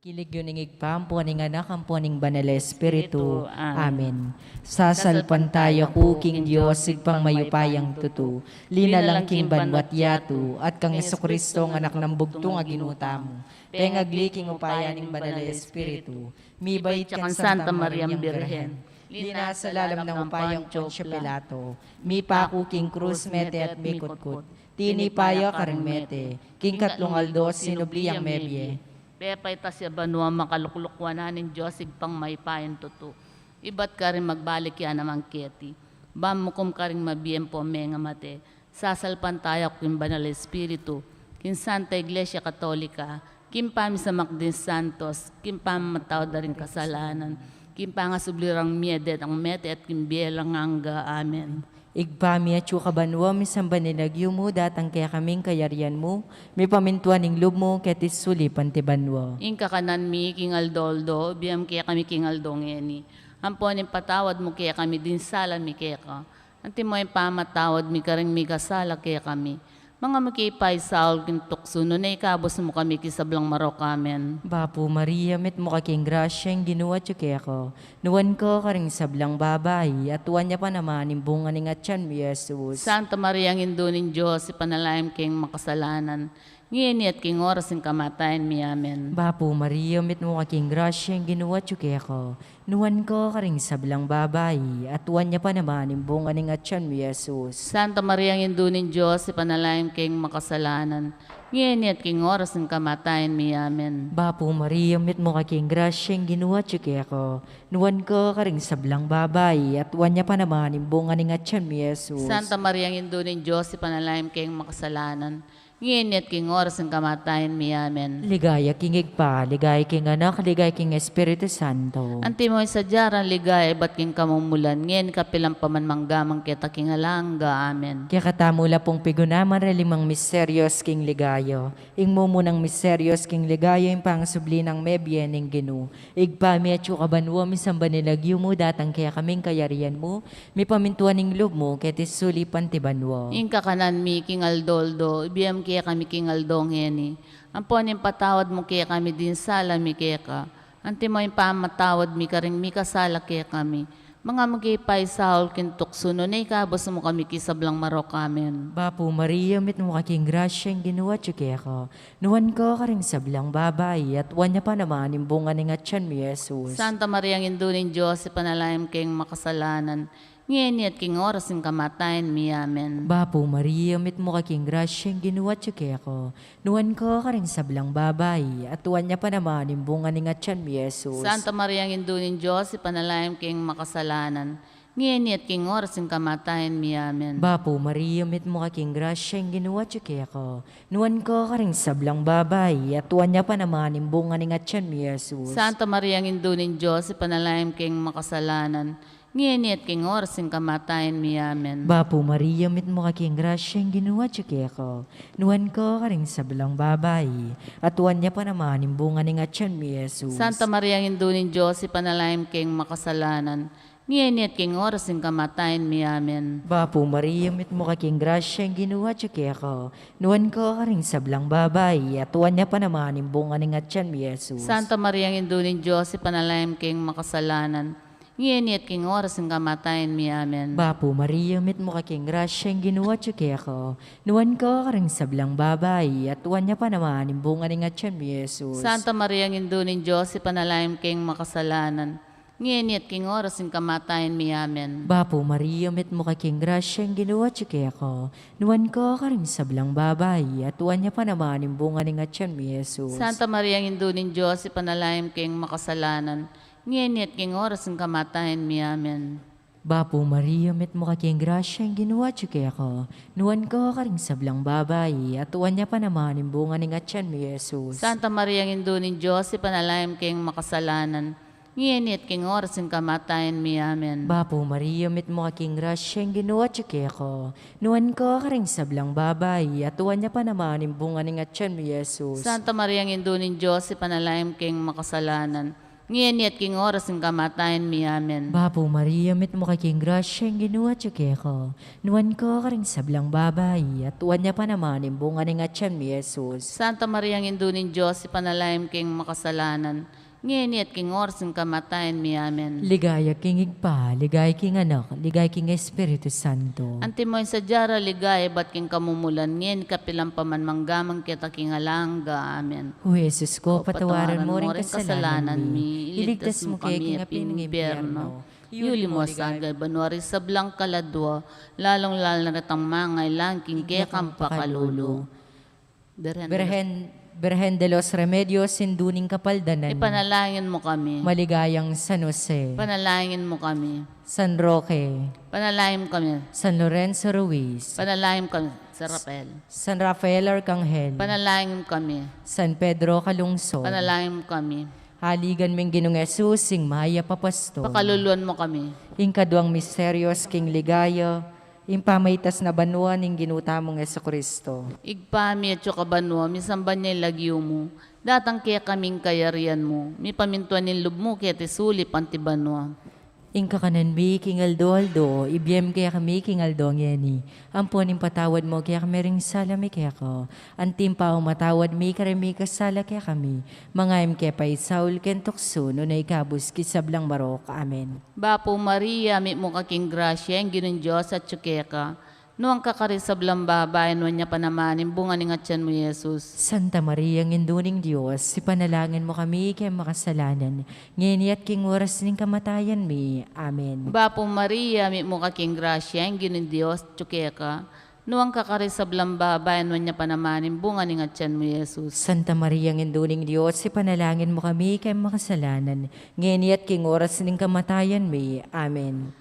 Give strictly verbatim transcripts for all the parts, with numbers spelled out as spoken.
King lagyu ning Ibpa, ampo ning Anak, ampo ning Banal a Espiritu. Amen. Sasalpantaya ku king Dios, Ibpang mayupayang tutu, linalang king banwa't yatu, at kang Jesucristo, ang Anak nang bugtung a Ginu tamu, pengagli king upaya ning Banal a Espiritu, mibait kang Santa Mariang Birhen, linasa lalam nang upayang Poncio Pilato, mipaku king krus, mete at mikutkut, tinipa ya karing mete, king katlung aldo sinubli yang mebie. Pepaitas ya banua, makalukluk wanan ning Dios Ibpang mayupayang tutu, ibat karin magbalik ya naman keti, ban mukum karing mabie ampong mengamate. Sasalpantaya ku king Banal a Espiritu, king Santa Iglesia Katolika, king pamisamak ding santos, king pamamatawad da ring kasalanan, king pangasubli rang mie deng mete, at king bie alang angga. Amen. Ibpa mi, atsu ka banua, misamban ya ing lagyu mu, datang kekami ing kayarian mu, mipamintuan ing lub mu keti sulip anti banua. Ing kakanan mi king aldo-aldo, ibie mu kekami king aldo ngeni. Ampon ipatawad mu kekami ding sala mi keka, anti mo ing pamamatawad mi karing mikasala kekami. Manga mu ke paisaul king tuksu, nune ikabus mu kami king sablang marok. Amen. Bapu Maria, mitmu ka king grasya, ing Ginu atyu keka. Nuan ka karing sablang babai, at nuan ya pa naman ing bunga ning atyan mu, Jesus. Santa Maria, Indu ning Dios, ipanalangin mu keng makasalanan, ngeni at king oras ning kamatayan mi. Amen. Bapu Maria, mitmu ka king grasya, ing Ginu atyu keka. Nuan ka karing sablang babai, at nuan ya pa naman ing bunga ning atyan mu, Jesus. Santa Maria, Indu ning Dios, ipanalangin mu keng makasalanan, ngeni at king oras ning kamatayan mi. Amen. Bapu Maria, mitmu ka king grasya, ing Ginu atyu keka. Nuan ka karing sablang babai, at nuan ya pa naman ing bunga ning atyan mu, Jesus. Santa Maria, Indu ning Dios, ipanalangin mu keng makasalanan, ngeni at king oras ning kamatayan mi. Amen. Ligaya king Ibpa, ligaya king Anak, ligaya king Espiritu Santo. Antimo ing sadya rang ligaya ibat king kamumulan, ngeni kapilan pa man, mangga man keta king alang angga. Amen. Kekatamu la pung pigunaman reng limang misterios king ligaya. Ing mumunang misterios king ligaya, ing pangasubli nang mebie ning Ginu. Ibpa mi atsu ka banua, misamban ya ing lagyu mu, datang kekami ing kayarian mu, mipamintuan ing lub mu keti sulip anti banua. Ing kakanan mi king aldo-aldo, ibie mu kekami king aldo ngeni. Ampon ipatawad mu kekami ding sala mi keka, antimo ing pamamatawad mi karing mikasala kekami. Manga mu ke paisaul king tuksu, nune ikabus mu kami king sablang marok. Amen. Bapu Maria, mitmu ka king grasya, ing Ginu atyu keka. Nuan ka karing sablang babai, at nuan ya pa naman ing bunga ning atyan mu, Jesus. Santa Maria, Indu ning Dios, ipanalangin mu keng makasalanan, ngeni at king oras ning kamatayan mi. Amen. Bapu Maria, mitmu ka king grasya, ing Ginu atyu keka. Nuan ka karing sablang babai, at nuan ya pa naman ing bunga ning atyan mu, Jesus. Santa Maria, Indu ning Dios, ipanalangin mu keng makasalanan, ngeni at king oras ning kamatayan mi. Amen. Bapu Maria, mitmu ka king grasya, ing Ginu atyu keka. Nuan ka karing sablang babai, at nuan ya pa naman ing bunga ning atyan mu, Jesus. Santa Maria, Indu ning Dios, ipanalangin mu keng makasalanan, ngeni at king oras ning kamatayan mi. Amen. Bapu Maria, mitmu ka king grasya, ing Ginu atyu keka. Nuan ka karing sablang babai, at nuan ya pa naman ing bunga ning atyan mu, Jesus. Santa Maria, Indu ning Dios, ipanalangin mu keng makasalanan, ngeni at king oras ning kamatayan mi. Amen. Bapu Maria, mitmu ka king grasya, ing Ginu atyu keka. Nuan ka karing sablang babai, at nuan ya pa naman ing bunga ning atyan mu, Jesus. Santa Maria, Indu ning Dios, ipanalangin mu keng makasalanan, ngeni at king oras ning kamatayan mi. Amen. Bapu Maria, mitmu ka king grasya, ing Ginu atyu keka. Nuan ka karing sablang babai, at nuan ya pa naman ing bunga ning atyan mu, Jesus. Santa Maria, Indu ning Dios, ipanalangin mu keng makasalanan, ngeni at king oras ning kamatayan mi. Amen. Bapu Maria, mitmu ka king grasya, ing Ginu atyu keka. Nuan ka karing sablang babai, at nuan ya pa naman ing bunga ning atyan mu, Jesus. Santa Maria, Indu ning Dios, ipanalangin mu keng makasalanan, ngeni at king oras ning kamatayan mi. Amen. Bapu Maria, mitmu ka king grasya, ing Ginu atyu keka. Nuan ka karing sablang babai, at nuan ya pa naman ing bunga ning atyan mu, Jesus. Santa Maria, Indu ning Dios, ipanalangin mu keng makasalanan, ngeni at king oras ning kamatayan mi. Amen. Bapu Maria, mitmu ka king grasya, ing Ginu atyu keka. Nuan ka karing sablang babai, at nuan ya pa naman ing bunga ning atyan mu, Jesus. Santa Maria, Indu ning Dios, ipanalangin mu keng makasalanan, Ngeni at king oras ning kamatayan mi. Amen. Bapu Maria, mitmu ka king grasya, ing Ginu atyu keka. Nuan ka karing sablang babai, at nuan ya pa naman ing bunga ning atyan mi, Jesus. Santa Maria, Indu ning Dios, ipanalangin mu keng makasalanan, ngeni at king oras ning kamatayan mi. Amen. Ligaya king Ibpa, ligaya king Anak, ligaya king Espiritu Santo. Antimo ing sadya ra ligaya ibat king kamumulan, ngeni kapilan pa man manggaman king angga. Amen. O Jesus ko, patawaran mo ring kasalanan mi, iligtas mu kami king api ning impyerno. Iuli mu sa anggang banua ring sablang kaladua, lalung-lalu na retang mangailangan king kekang pakalulu. Birhen de los Birhen, Birhen de los Remedios, Indu ning Kapaldanan. Ipanalangin mu kami. Maligayang San Jose. Ipanalangin mu kami. San Roque. Ipanalangin mu kami. San Lorenzo Ruiz. Ipanalangin mu kami. San Rafael. San Rafael Arcangel. Ipanalangin mu kami. San Pedro Calungsod. Ipanalangin mu kami. Haligan ming Ginung Jesus, ing mayap a pastor. Pakaluluan mu kami. Ing kaduang misterios king ligaya, ing pamaitas na banua ning Ginu tamung Jesucristo. Ibpa mi, atsu ka banua, misamban ya ing lagyu mu, datang kekami ing kayarian mu, mipamintuan ing lub mu keti sulip anti banua. Ing kakanan mi king aldo-aldo, ibie mu kekami king aldo ngeni, ampon ipatawad mu kekami ring sala mi keka, anti ing pamamatawad mi karing mikasala kekami, manga e mu ke paisaul king tuksu, nune ikabus king sablang marok. Amen. Bapu Maria, mitmu ka king grasya, ing Ginung Dios atyu keka. Nuan ka karing sablang babai, nuan ya pa naman ing bunga ning atyan mu, Jesus. Santa Maria, Indu ning Dios, ipanalangin mu kami keng makasalanan, ngeni at king oras ning kamatayan mi. Amen. Bapu Maria, mitmu ka king grasya, ing Ginung Dios atyu keka. Nuan ka karing sablang babai, nuan ya pa naman ing bunga ning atyan mu, Jesus. Santa Maria, Indu ning Dios, ipanalangin mu kami keng makasalanan, ngeni at king oras ning kamatayan mi. Amen.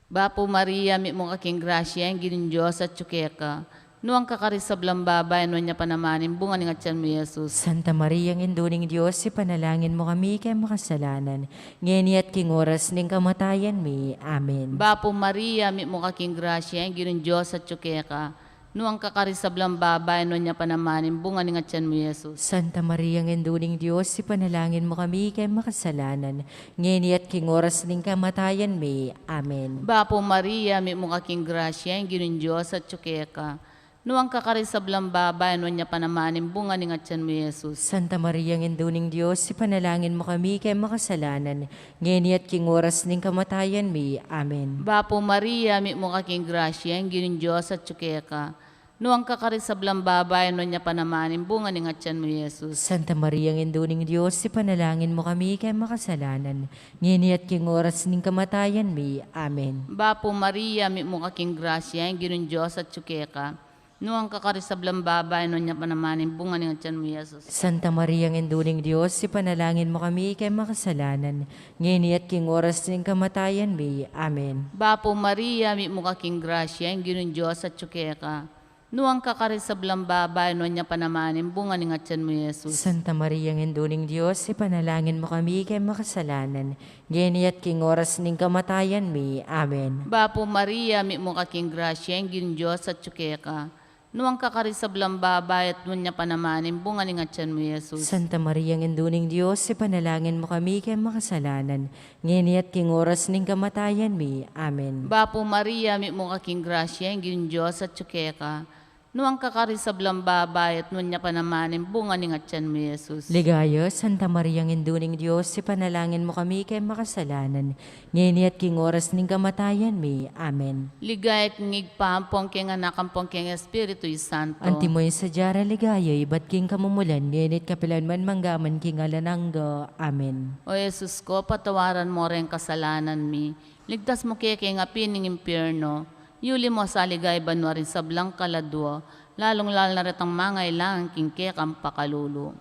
Bapu Maria, mitmu ka king grasya, ing Ginung Dios atyu keka. Nuan ka karing sablang babai, nuan ya pa naman ing bunga ning atyan mu, Jesus. Santa Maria, Indu ning Dios, ipanalangin mu kami keng makasalanan, ngeni at king oras ning kamatayan mi. Amen. Bapu Maria, mitmu ka king grasya, ing Ginung Dios atyu keka. Nuan ka karing sablang babai, nuan ya pa naman ing bunga ning atyan mu, Jesus. Santa Maria, Indu ning Dios, ipanalangin mu kami keng makasalanan, ngeni at king oras ning kamatayan mi. Amen. Bapu Maria, mitmu ka king grasya, ing Ginung Dios atyu keka. Nuan ka karing sablang babai, nuan ya pa naman ing bunga ning atyan mu, Jesus. Santa Maria, Indu ning Dios, ipanalangin mu kami keng makasalanan, ngeni at king oras ning kamatayan mi. Amen. Bapu Maria, mitmu ka king grasya, ing Ginung Dios atyu keka. Nuan ka karing sablang babai, nuan ya pa naman ing bunga ning atyan mu, Jesus. Santa Maria, Indu ning Dios, ipanalangin mu kami keng makasalanan, ngeni at king oras ning kamatayan mi. Amen. Bapu Maria, mitmu ka king grasya, ing Ginung Dios atyu keka. Nuan ka karing sablang babai, nuan ya pa naman ing bunga ning atyan mu, Jesus. Santa Maria, Indu ning Dios, ipanalangin mu kami keng makasalanan, ngeni at king oras ning kamatayan mi. Amen. Bapu Maria, mitmu ka king grasya, ing Ginung Dios atyu keka. Nuan ka karing sablang babai, nuan ya pa naman ing bunga ning atyan mu, Jesus. Santa Maria, Indu ning Dios, ipanalangin mu kami keng makasalanan, ngeni at king oras ning kamatayan mi. Amen. Bapu Maria, mitmu ka king grasya, ing Ginung Dios atyu keka. Nuan ka karing sablang babai, at nuan ya pa naman ing bunga ning atyan mu, Jesus. Santa Maria, Indu ning Dios, ipanalangin mu kami keng makasalanan, ngeni at king oras ning kamatayan mi. Amen. Bapu Maria, mitmu ka king grasya, ing Ginung Dios atyu keka. Nuan ka karing sablang babai, at nuan ya pa naman ing bunga ning atyan mu, Jesus. Ligaya, Santa Maria, Indu ning Dios, ipanalangin mu kami keng makasalanan, ngeni at king oras ning kamatayan mi. Amen. Ligaya king Ibpa, ampon king Anak, ampon king Espiritu Santo. Antimo ing sadya ra ligaya ibat king kamumulan, ngeni at kapilan man, manggaman king alang angga. Amen. O Jesus ko, patawaran mo reng kasalanan mi, ligtas mu ke king api ning impyerno, iuli mu sa ligaya banua ring sablang kaladua, lalung-lalu na retang mangailangan king kekang pakalulu.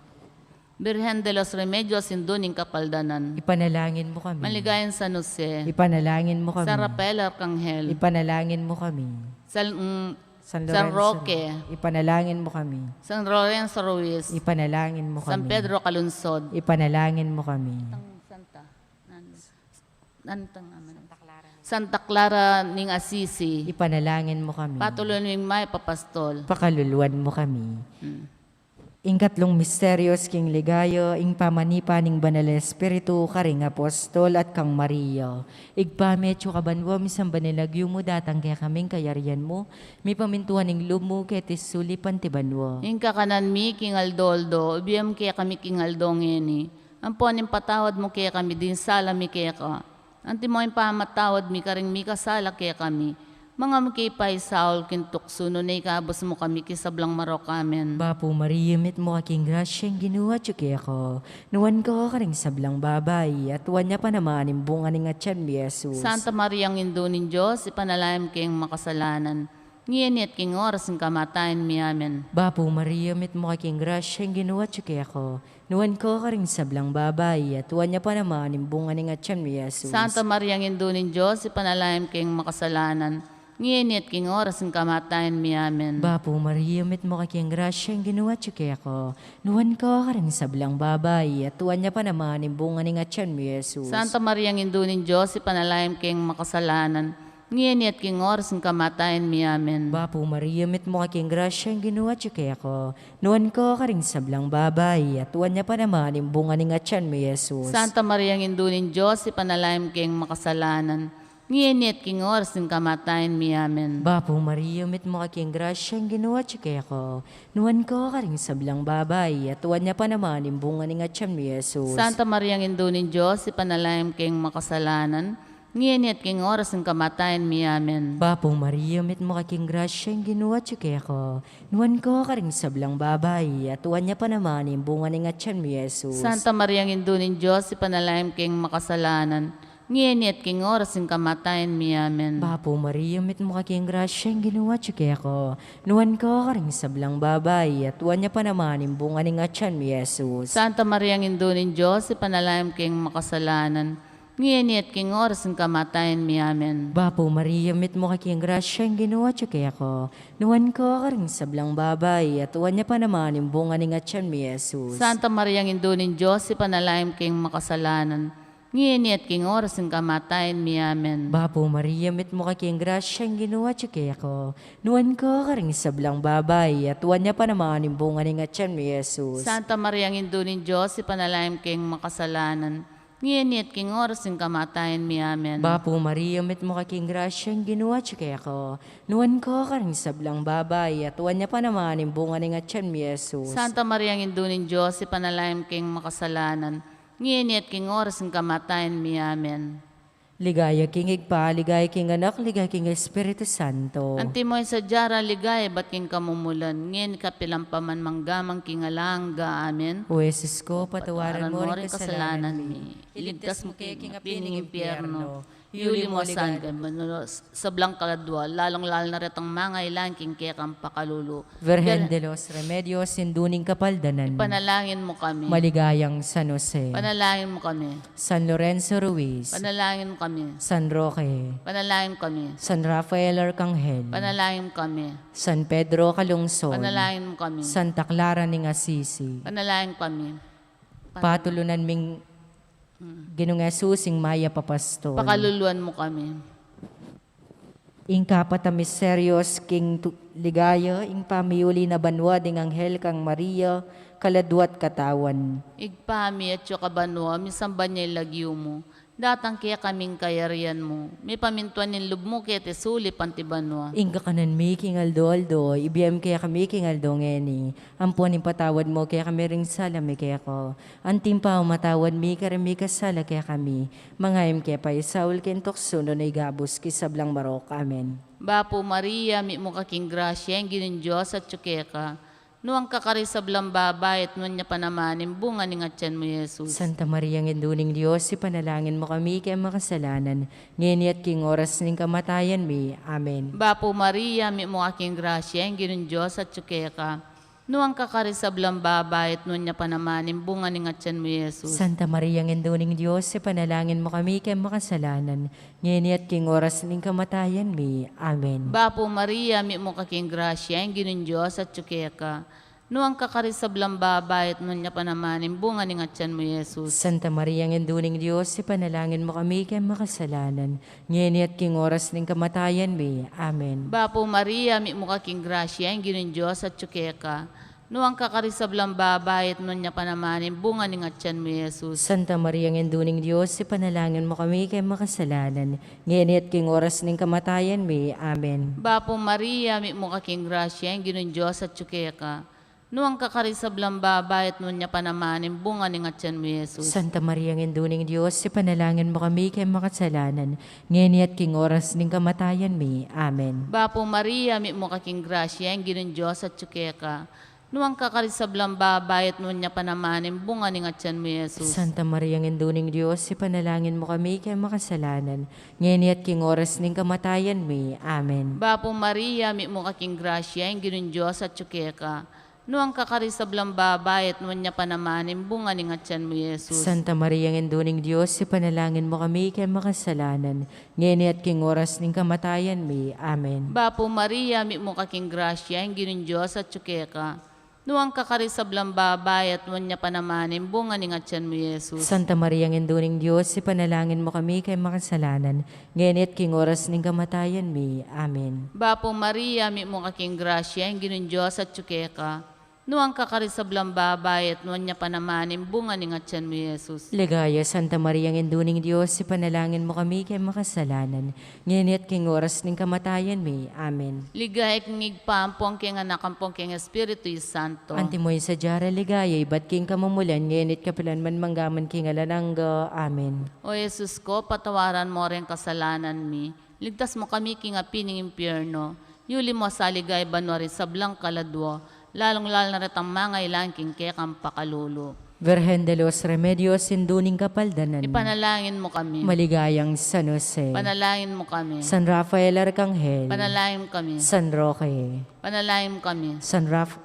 Birhen de los Remedios, Indu ning Kapaldanan. Ipanalangin mu kami. Maligayang San Jose. Ipanalangin mu kami. San Rafael Arcangel. Ipanalangin mu kami. San, mm, San San Lorenzo. Roque. Ipanalangin mu kami. San Lorenzo Ruiz. Ipanalangin mu kami. San Pedro Calungsod. Ipanalangin mu kami. Tang Santa. Nan-, nan-, tang, aman. Santa Clara ning Assisi. Ipanalangin mu kami. Patuluan ming mayap a pastol. Pakaluluan mu kami. Mm. Ing katlung misterios king ligaya, ing pamanipa ning Banal Espiritu karing apostol at kang Maria. Ibpa mi atsu ka banua, misamban ya ing lagyu mu, datang kekami ing kayarian mu, mipamintuan ing lub mu keti sulip anti banua. Ing kakanan mi king aldo-aldo ibie mu kekami king aldo ngeni. Ampon ipatawad mu kekami ding sala mi keka, anti mo ing pamamatawad mi karing mikasala kekami. Manga mu ke paisaul king tuksu, nune ikabus mu kami king sablang marok. Amen. Bapu Maria, mitmu ka king grasya, ing Ginu atyu keka. Nuan ka karing sablang babai, at nuan ya pa naman ing bunga ning atian mu, Jesus. Santa Maria, Indu ning Dios, ipanalangin mu keng makasalanan, ngeni at king oras ning kamatayan mi. Amen. Bapu Maria, mitmu ka king grasya, ing Ginu atyu keka. Nuan ka karing sablang babai, at nuan ya pa naman ing bunga ning atian mu, Jesus. Santa Maria, Indu ning Dios, ipanalangin mu keng makasalanan, ngeni at king oras ning kamatayan mi. Amen. Bapu Maria, mitmu ka king grasya, ing Ginu atyu keka. Nuan ka karing sablang babai, at nuan ya pa naman ing bunga ning atian mu, Jesus. Santa Maria, Indu ning Dios, ipanalangin mu keng makasalanan, ngeni at king oras ning kamatayan mi. Amen. Bapu Maria, mitmu ka king grasya, ing Ginu atyu keka. Nuan ka karing sablang babai, at nuan ya pa naman ing bunga ning atian mu, Jesus. Santa Maria, Indu ning Dios, ipanalangin mu keng makasalanan, ngeni at king oras ning kamatayan mi. Amen. Bapu Maria, mitmu ka king grasya, ing Ginu atyu keka. Nuan ka karing sablang babai, at nuan ya pa naman ing bunga ning atian mu, Jesus. Santa Maria, Indu ning Dios, ipanalangin mu keng makasalanan, ngeni at king oras ning kamatayan mi. Amen. Bapu Maria, mitmu ka king grasya, ing Ginu atyu keka. Nuan ka karing sablang babai, at nuan ya pa naman ing bunga ning atian mu, Jesus. Santa Maria, Indu ning Dios, ipanalangin mu keng makasalanan, ngeni at king oras ning kamatayan mi. Amen. Bapu Maria, mitmu ka king grasya, ing Ginu atyu keka. Nuan ka karing sablang babai, at nuan ya pa naman ing bunga ning atian mu, Jesus. Santa Maria, Indu ning Dios, ipanalangin mu keng makasalanan, ngeni at king oras ning kamatayan mi. Amen. Bapu Maria, mitmu ka king grasya, ing Ginu atyu keka. Nuan ka karing sablang babai, at nuan ya pa naman ing bunga ning atian mu, Jesus. Santa Maria, Indu ning Dios, ipanalangin mu keng makasalanan, ngeni at king oras ning kamatayan mi. Amen. Bapu Maria, mitmu ka king grasya, ing Ginu atyu keka. Nuan ka karing sablang babai, at nuan ya pa naman ing bunga ning atian mu, Jesus. Santa Maria, Indu ning Dios, ipanalangin mu keng makasalanan, ngeni at king oras ning kamatayan mi. Amen. Bapu Maria, mitmu ka king grasya, ing Ginu atyu keka. Nuan ka karing sablang babai, at nuan ya pa naman ing bunga ning atian mu, Jesus. Santa Maria, Indu ning Dios, ipanalangin mu keng makasalanan, ngeni at king oras ning kamatayan mi. Amen. Ligaya king Ibpa, ligaya king Anak, ligaya king Espiritu Santo. Antimo ing sadya rang ligaya ibat king kamumulan, ngeni kapilan pa man, manggaman king alang angga. Amen. O Jesus ko, patawaran mo ring kasalanan mi, iligtas mu ke king api ning impyerno, iuli mu king banua sablang kaladua, lalung-lalu na retang mangailangan king kekang pakalulu. Virgen de los Remedios, Indu ning Kapaldanan. Ipanalangin mu kami. Maligayang San Jose. Ipanalangin mu kami. San Lorenzo Ruiz. Ipanalangin mu kami. San Roque. Ipanalangin mu kami. San Rafael Arcangel. Ipanalangin mu kami. San Pedro Calungsod. Ipanalangin mu kami. Santa Clara ning Assisi. Ipanalangin mu kami. Patulunan ming Ginung Jesus, ing mayap a pastor. Pakaluluan mu kami. Ing kapat a misterios king tu-, ligaya, ing pamiuli na banua ding anghel kang Maria, kaladua't katawan. Ibpa mi, atsu ka banua, misamban ya ing lagyu mu. Datang kekami ing kayarian mu. Mipamintuan ing lub mu keti sulip anti banua. Ing kakanan mi king aldo-aldo, ibie mu kekami king aldo ngeni. Ampon ipatawad mu kekami ring sala mi keka, anti ing pamamatawad mi karing mikasala kekami. Manga e mu ke paisaul king tuksu, nune ikabus king sablang marok. Amen. Bapu Maria, mitmu ka king grasya, ing Ginung Dios atsu keka. Nuan ka karing sablang babai, at nuan ya pa naman ing bunga ning atian mu, Jesus. Santa Maria, Indu ning Dios, ipanalangin mu kami keng makasalanan, ngeni at king oras ning kamatayan mi. Amen. Bapu Maria, mitmu ka king grasya, ing Ginung Dios atsu keka. Nuan ka karing sablang babai, at nuan ya pa naman ing bunga ning atian mu, Jesus. Santa Maria, Indu ning Dios, ipanalangin mu kami keng makasalanan, ngeni at king oras ning kamatayan mi. Amen. Bapu Maria, mitmu ka king grasya, ing Ginung Dios atsu keka. Nuan ka karing sablang babai, at nuan ya pa naman ing bunga ning atian mu, Jesus. Santa Maria, Indu ning Dios, ipanalangin mu kami keng makasalanan, ngeni at king oras ning kamatayan mi. Amen. Bapu Maria, mitmu ka king grasya, ing Ginung Dios atsu keka. Nuan ka karing sablang babai, at nuan ya pa naman ing bunga ning atyan mu, Jesus. Santa Maria, Indu ning Dios, ipanalangin mu kami king makasalanan, ngeni at king oras ning kamatayan mi. Amen. Bapu Maria, mitmu ka king grasya, ing Ginung Dios atyu keka. Nuan ka karing sablang babai, at nuan ya pa naman ing bunga ning atyan mu, Jesus. Santa Maria, Indu ning Dios, ipanalangin mu kami king makasalanan, ngeni at king oras ning kamatayan mi. Amen. Bapu Maria, mitmu ka king grasya, ing Ginung Dios atyu keka. Nuan ka karing sablang babai, at nuan ya pa naman ing bunga ning atyan mu, Jesus. Santa Maria, Indu ning Dios, ipanalangin mu kami king makasalanan, ngeni at king oras ning kamatayan mi. Amen. Bapu Maria, mitmu ka king grasya, ing Ginung Dios atyu keka. Nuan ka karing sablang babai, at nuan ya pa naman ing bunga ning atyan mu, Jesus. Santa Maria, Indu ning Dios, ipanalangin mu kami king makasalanan, ngeni at king oras ning kamatayan mi. Amen. Bapu Maria, mitmu ka king grasya, ing Ginung Dios atyu keka. Nuan ka karing sablang babai, at nuan ya pa naman ing bunga ning atyan mu, Jesus. Santa Maria, Indu ning Dios, ipanalangin mu kami king makasalanan, ngeni at king oras ning kamatayan mi. Amen. Bapu Maria, mitmu ka king grasya, ing Ginung Dios atyu keka. Nuan ka karing sablang babai, at nuan ya pa naman ing bunga ning atyan mu, Jesus. Ligaya, Santa Maria, Indu ning Dios, ipanalangin mu kami king makasalanan, ngeni at king oras ning kamatayan mi. Amen. Ligaya king Ibpa, ampon king Anak, ampon king Espiritu Santo. Antimo ing sadya rang ligaya, ibat king kamumulan, ngeni at kapilan man, mangga man king alang angga. Amen. O Jesus ko, patawaran mu ring kasalanan mi, ligtas mu kami king api ning impyerno, yuli mu sa ligaya banua ring sablang kaladua, lalung-lalu na retang mangailangan king kekang pakalulu. Virgen de los Remedios, Indu ning Kapaldanan, ipanalangin mu kami. Maligayang San Jose, ipanalangin mu kami. San Rafael Arkanghel, ipanalangin mu kami. San Roque, ipanalangin mu kami. San Raf-,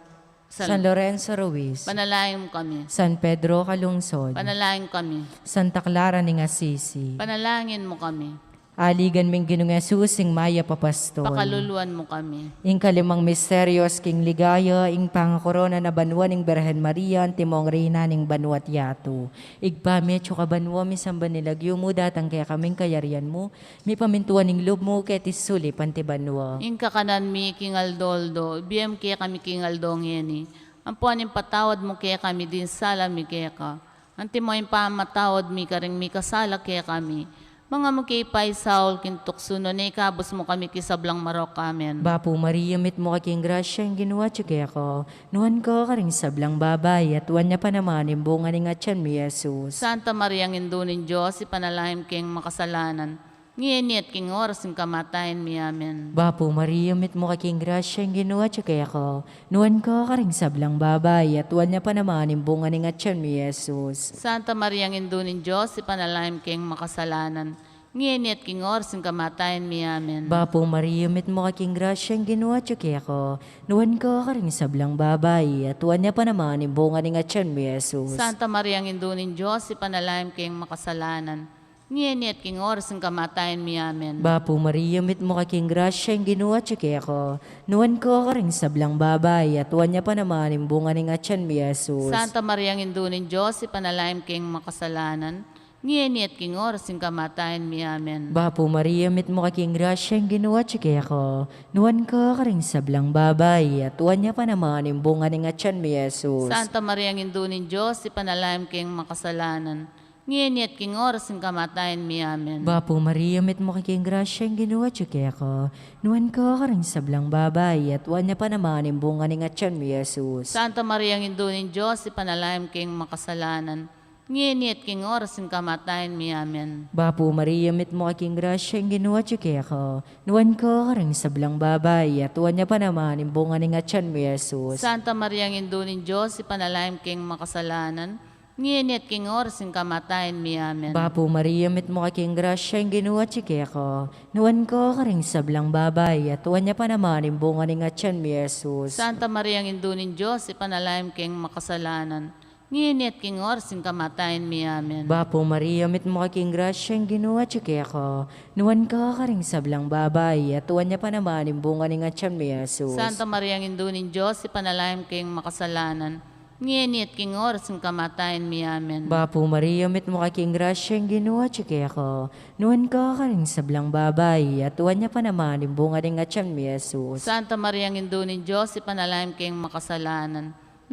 San San Lorenzo Ruiz, ipanalangin mu kami. San Pedro Calungsod, ipanalangin mu kami. Santa Clara ning Assisi, ipanalangin mu kami. Aligan ming Ginung Jesus, ing mayap a pastor, pakaluluan mu kami. Ing kalimang misterios king ligaya, ing pangakorona na banua ning Birhen Maria, antimong Reyna ning banua't yatu. Ibpa mi atsu ka banua, misamban ing lagyu mu, datang kekami ing kayarian mu, mipamintuan ing lub mu keti sulip anti banua. Ing kakanan mi king aldo-aldo, ibie mu kekami king aldo ngeni. Ampo ing patawad mu kekami ding sala mi keka, antimo ing pamamatawad mi karing mikasala kekami. Manga mu ke paisaul king tuksu, nune ikabus mu kami king sablang marok. Amen. Bapu Maria, mitmu ka king grasya, ing Ginu atyu keka. Nuan ka karing sablang babai, at nuan ya pa naman ing bunga ning atyan mu, i Jesus. Santa Maria, Indu ning Dios, ipanalangin mu keng makasalanan, ngeni at king oras ning kamatayan mi. Amen. Bapu Maria, mitmu ka king grasya, ing Ginu atyu keka. Nuan ka karing sablang babai, at nuan ya pa naman ing bunga ning atyan mu, i Jesus. Santa Maria, Indu ning Dios, ipanalangin mu keng makasalanan, ngeni at king oras ning kamatayan mi. Amen. Bapu Maria, mitmu ka king grasya, ing Ginu atyu keka. Nuan ka karing sablang babai, at nuan ya pa naman ing bunga ning atyan mu, i Jesus. Santa Maria, Indu ning Dios, ipanalangin mu keng makasalanan, ngeni at king oras ning kamatayan mi. Amen. Bapu Maria, mitmu ka king grasya, ing Ginu atyu keka. Nuan ka karing sablang babai, at nuan ya pa naman ing bunga ning atyan mu, i Jesus. Santa Maria, Indu ning Dios, ipanalangin mu keng makasalanan, ngeni at king oras ning kamatayan mi. Amen. Bapu Maria, mitmu ka king grasya, ing Ginu atyu keka. Nuan ka karing sablang babai, at nuan ya pa naman ing bunga ning atyan mu, i Jesus. Santa Maria, Indu ning Dios, ipanalangin mu keng makasalanan, ngeni at king oras ning kamatayan mi. Amen. Bapu Maria, mitmu ka king grasya, ing Ginu atyu keka. Nuan ka karing sablang babai, at nuan ya pa naman ing bunga ning atyan mu, i Jesus. Santa Maria, Indu ning Dios, ipanalangin mu keng makasalanan, ngeni at king oras ning kamatayan mi. Amen. Bapu Maria, mitmu ka king grasya, ing Ginu atyu keka. Nuan ka karing sablang babai, at nuan ya pa naman ing bunga ning atyan mu, i Jesus. Santa Maria, Indu ning Dios, ipanalangin mu keng makasalanan, ngeni at king oras ning kamatayan mi. Amen. Bapu Maria, mitmu ka king grasya, ing Ginu atyu keka. Nuan ka karing sablang babai, at nuan ya pa naman ing bunga ning atyan mu, i Jesus. Santa Maria, Indu ning Dios, ipanalangin mu keng makasalanan, ngeni at king oras ning kamatayan mi. Amen. Bapu Maria, mitmu ka king grasya, ing Ginu atyu keka. Nuan ka karing sablang babai, at nuan ya pa naman ing bunga ning atyan mu, i Jesus. Santa Maria, Indu ning Dios, ipanalangin mu keng makasalanan, ngeni at king oras ning kamatayan mi. Amen. Bapu Maria, mitmu ka king grasya, ing Ginu atyu keka. Nuan ka karing sablang babai, at nuan ya pa naman ing bunga ning atyan mu, i Jesus. Santa Maria, Indu ning Dios, ipanalangin mu keng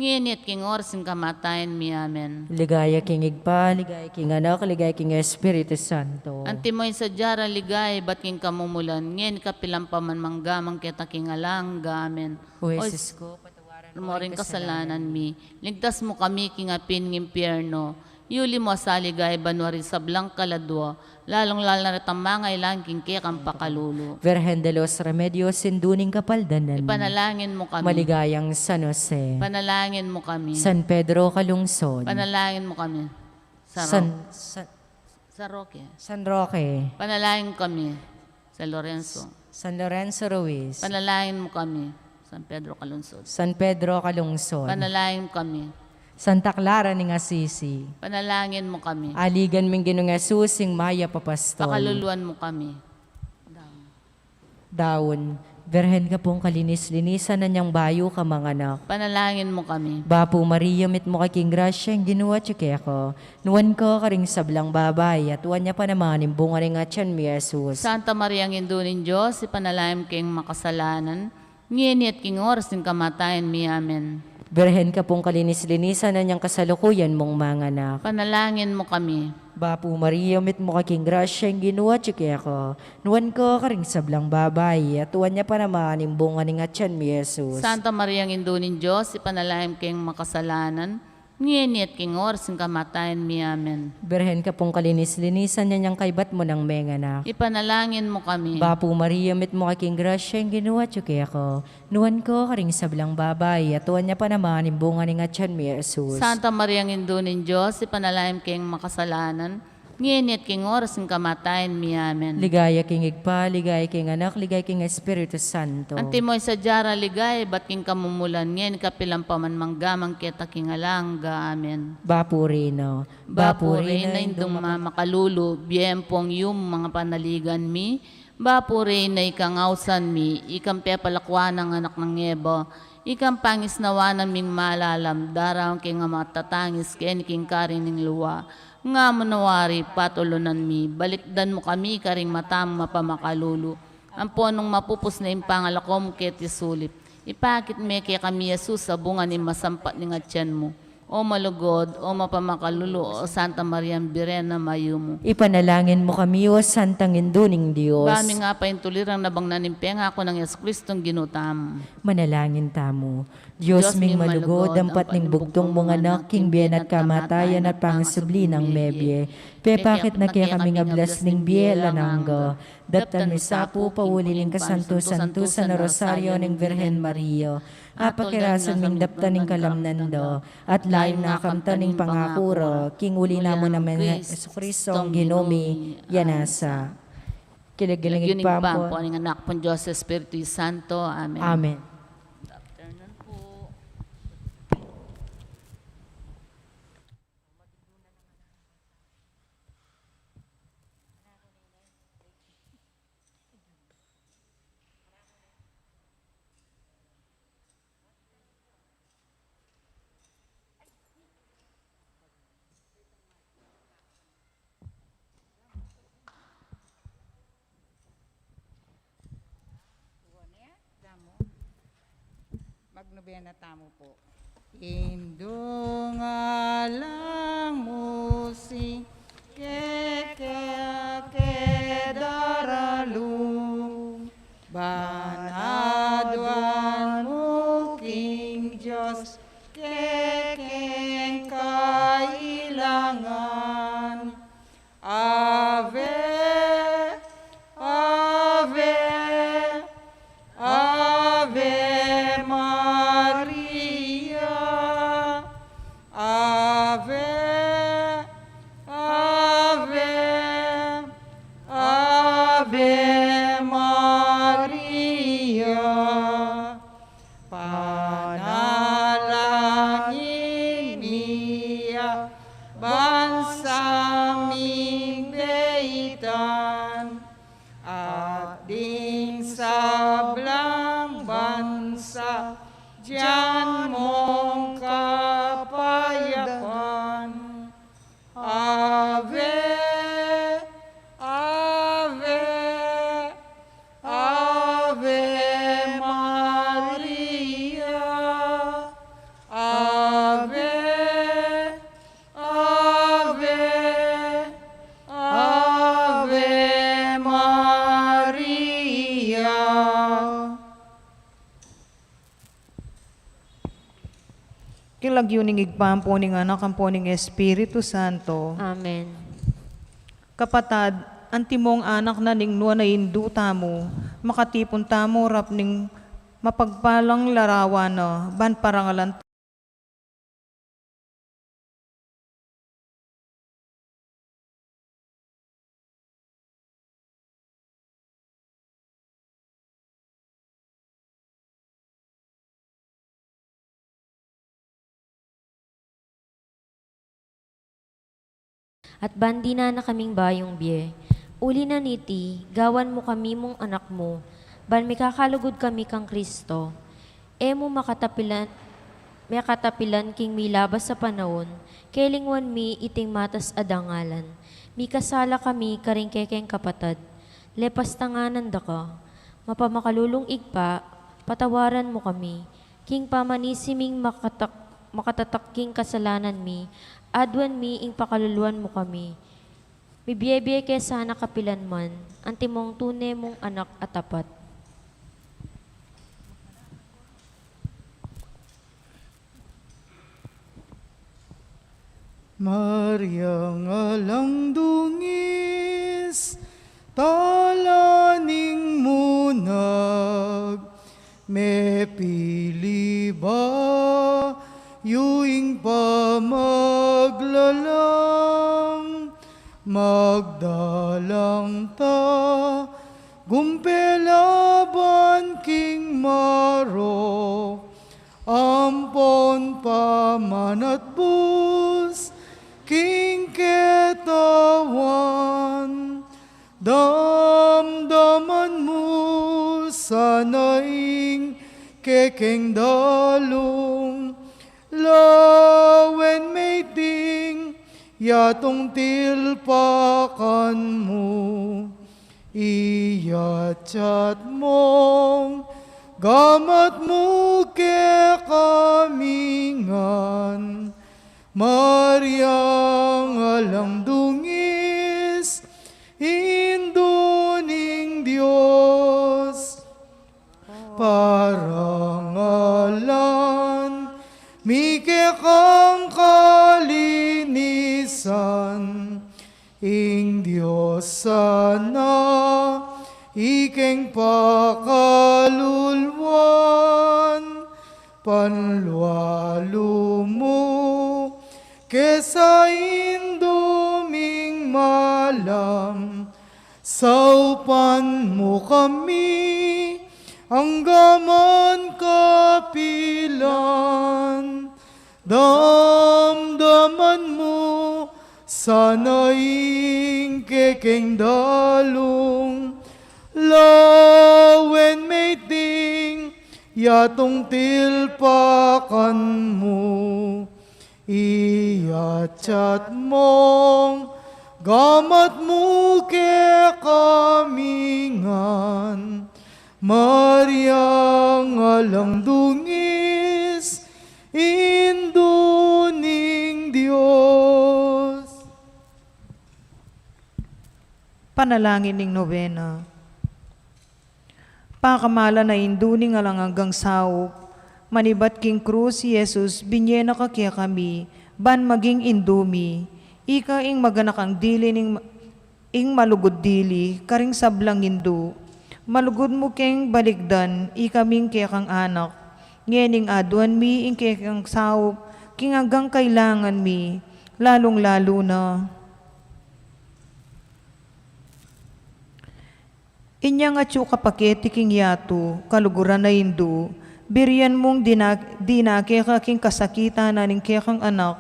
ngeni at king oras ning kamatayan mi. Amen. Ligaya king Ibpa, ligaya king Anak, ligaya king Espiritu Santo. Antimo ing sadya rang ligaya ibat king kamumulan, ngeni kapilan pa man, mangga man keta king alang angga. Amen. O Jesus ko, patawaran mo ring kasalanan mi, ligtas mu kami king api ning impyerno, yuli mu sa ligaya banua ring sablang kaladua, lalung-lalu na retang mangailangan king kekang pakalulu. Virgen de los Remedios, Indu ning Kapaldanan, ipanalangin mu kami. Maligayang San Jose, ipanalangin mu kami. San Pedro Calungsod, ipanalangin mu kami. San Ro-, San, San, San Roque, San Roque, ipanalangin mu kami. San Lorenzo, San Lorenzo Ruiz, ipanalangin mu kami. San Pedro Calungsod, San Pedro Calungsod, ipanalangin mu kami. Santa Clara ning Assisi, ipanalangin mu kami. Aligan ming Ginung Jesus, ing mayap a pastor, pakaluluan mu kami. Daun. Virgen ka pung kalinis-linisan, anyang bayu ka manganak, ipanalangin mu kami. Bapu Maria, mitmu ka king grasya, ing Ginu atyu keka. Nuan ka karing sablang babai, at nuan ya pa naman ing bunga ning atyan mu, i Jesus. Santa Maria, Indu ning Dios, ipanalangin mu kaming makasalanan, ngeni at king oras ning kamatayan mi. Amen. Birhen ka pung kalinis-linisan, anyang kasalukuyan mung manganak, ipanalangin mu kami. Bapu Maria, mitmu ka king grasya, ing Ginu atyu keka. Nuan ka karing sablang babai, at nuan ya pa naman ing bunga ning atyan mu, i Jesus. Santa Maria, Indu ning Dios, ipanalangin mu kaming makasalanan, ngeni at king oras ning kamatayan mi. Amen. Birhen ka pung kalinis-linisan, anyang kaybat mu nang menganak, ipanalangin mu kami. Bapu Maria, mitmu ka king grasya, ing Ginu atyu keka. Nuan ka karing sablang babai, at nuan ya pa naman ing bunga ning atyan mu, i Jesus. Santa Maria, Indu ning Dios, ipanalangin mu kaming makasalanan, ngeni at king oras ning kamatayan mi. Amen. Ligaya king Ibpa, ligaya king Anak, ligaya king Espiritu Santo. Antimo ing sadya rang ligaya ibat king kamumulan, ngeni kapilan pa man, mangga man keta king alang angga. Amen. Bapu Reyna. Bapu Reyna, Indung mamakalulu, bie ampong yumu ing panaligan mi. Bapu Reyna, ikang ausan mi, ikang pepalakuan nang anak nang Eva, ikang pangisnawan ming malalam, daraun king amat tatangis keni king kari ning lua. Nga mu na wari patulunan mi, balikdan mu kami karing mata mung mapamakalulu, ampon nung mapupus na ing pangalako mu keti sulip, ipakit me kekami i Jesus a bunga ning masampat ning atyan mu. O malugud, o mapamakalulu, o Santa Maria, Birhen a mayumu, ipanalangin mu kami, o Santang Indu ning Dios. Ba ming apaintulirang nabangnan ing pengaku nang Jesucristong Ginu tamu. Manalangin tamu. Dios ming malugud, ampat ning bugtung mung Anak, king bie na at kamatayan at pangasubli nang mebie, pepakit na kekami ing ablas ning bie alang angga. Daptan mi sa pu, pauli ning kasantu-santusan a Rosario ning Virgen Maria, apakirasan ming daptan ing kalamnan da, at layun na kamtan ing pangaku ra, king uli na mu naman Jesucristong Ginu mi. Yan na sa. King lagyu ning Ibpa, ampo ning Anak, ampon Dios Espiritu Santo. Amen. Amen. Magnobena tamu pu. Indung alang mu sing keka ke daralu, ban aduan mu king Dios kekeng kailangan. Ave, Ave, Ave Maria. Ave, Ave, Ave Maria. Panalangin mi ya bansa King lagyu ning Ibpa, ampo ning Anak, ampo ning Espiritu Santo. Amen. Kapatad, antimong anak na ning nuan a indu tamu, makatipun tamu rap ning mapagpalang larawan na, ban parangalan At ban dinan na kaming bayung bie. Uli na niti, gawan mu kami mung anak mu, ban mikakalugud kami kang Kristo. E mu makatapilan, mekatapilan king milabas a panaun, kelingwan mi iting matas a dangalan. Mikasala kami karing kekeng kapatad. Lepas tanganan da ka. Mapamakalulung Ibpa, patawaran mu kami. King pamanisi ming makatak-, makatatak king kasalanan mi, aduan mi ing pakaluluan mu kami. Mibie-bie ke sana kapilan man, antimong tune mung anak a tapat. Maria, alang dungis, tala ning munag, mepili bayu ing pamaglalang, magdalang ta, gumpe laban king marok, ampon pamanatbus king ketawan. Damdaman mu sana ing kekeng dalung, lawen me iting yatung tilpakan mu. Iyatyat mung gamat mu kekami ngan, Mariang alang dungis, Indu ning Dios. Parangalan mi kekang kalinisan, ing Dios sana ikeng pakaluluan, panlualu mu ke sa Indu ming malam, saupan mu kami anggaman kapilan. Damdaman mu sana ing kekeng dalung, lawen me iting yatung tilpakan mu. Iyatyat mung gamat mu kekami ngan, Mariang alang dungis, Indu ning Dios. Panalangin ning Nobena. Pakamalan a Indu ning alang anggang saup, manibat king krus i Jesus, binye na ka kekami, ban maging Indu mi. Ika ing maganakang dili ning, ing malugud dili karing sablang indu. Malugud mu keng balikdan ikaming kekang anak. Ngening aduan mi ing kekang saup king anggang kailangan mi, lalung-lalu na inyang atyu ka paketi king yatu, kaluguran a Indu, birian mung dina-, dinake ka king kasakitan na ning kekang anak,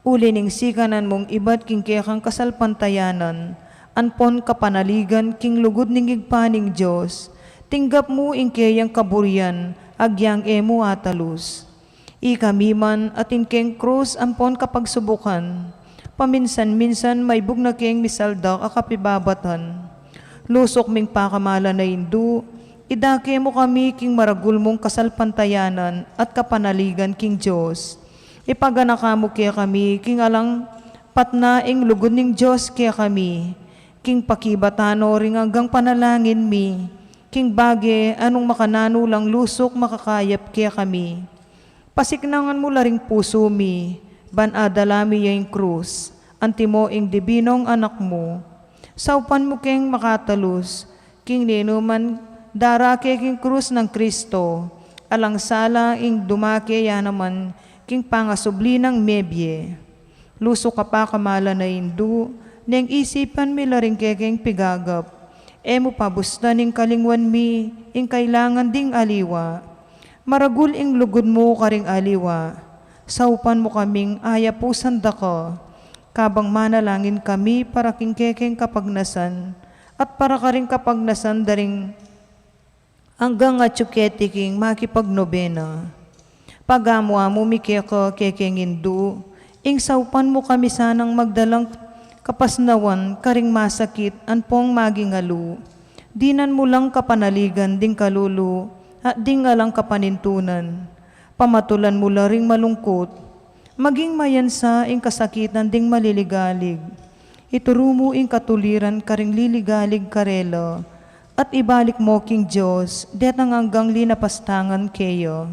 uli ning sikanan mung ibat king kekang kasalpantayanan, ampon kapanaligan king lugud ning Ibpa ning Dios, tinggap mu ing keyang kaburian, agyang e mu atalus. Ikami man atin keng krus ampon kapagsubukan, paminsan-minsan maibug na keng misaldak a kapibabatan. Lusuk ming pakamalan a Indu, idake mu kami king maragul mung kasalpantayanan at kapanaligan king Dios. Ipaganaka mu kekami king alang patna ing lugud ning Dios kekami, king pakibatan no ring anggang panalangin mi, king bage a nung makananu lang lusuk makakayap kekami. Pasiknangan mu la ring pusu mi, ban adala mi ya ing krus, antimo ing dibinong Anak mu. Saupan mu keng makatalus, king ninuman darake king krus nang Kristo, alang sala ing dumake ya naman king pangasubli nang mebie. Lusuk a pakamalan a Indu, neng isipan mi la ring kekeng pigagap. E mu pabustan ing kalingwan mi, ing kailangan ding aliwa. Maragul ing lugud mu karing aliwa. Saupan mu kaming ayapusan da ka. Kabang manalangin kami para king kekeng kapagnasan, at para karing kapagnasan da ring anggang atyu keti king makipagnobena. Pagamu-amu mi keka, kekeng Indu, ing saupan mu kami sanang magdalang kapasnawan karing masakit ampong magingalu. Dinan mu lang kapanaligan ding kalulu at ding alang kapanintunan. Pamatulan mu la ring malungkut. Maging mayansa ing kasakitan ding maliligalig. Ituru mu ing katuliran karing liligalig karela, at ibalik mu king Dios detang anggang linapastangan keya.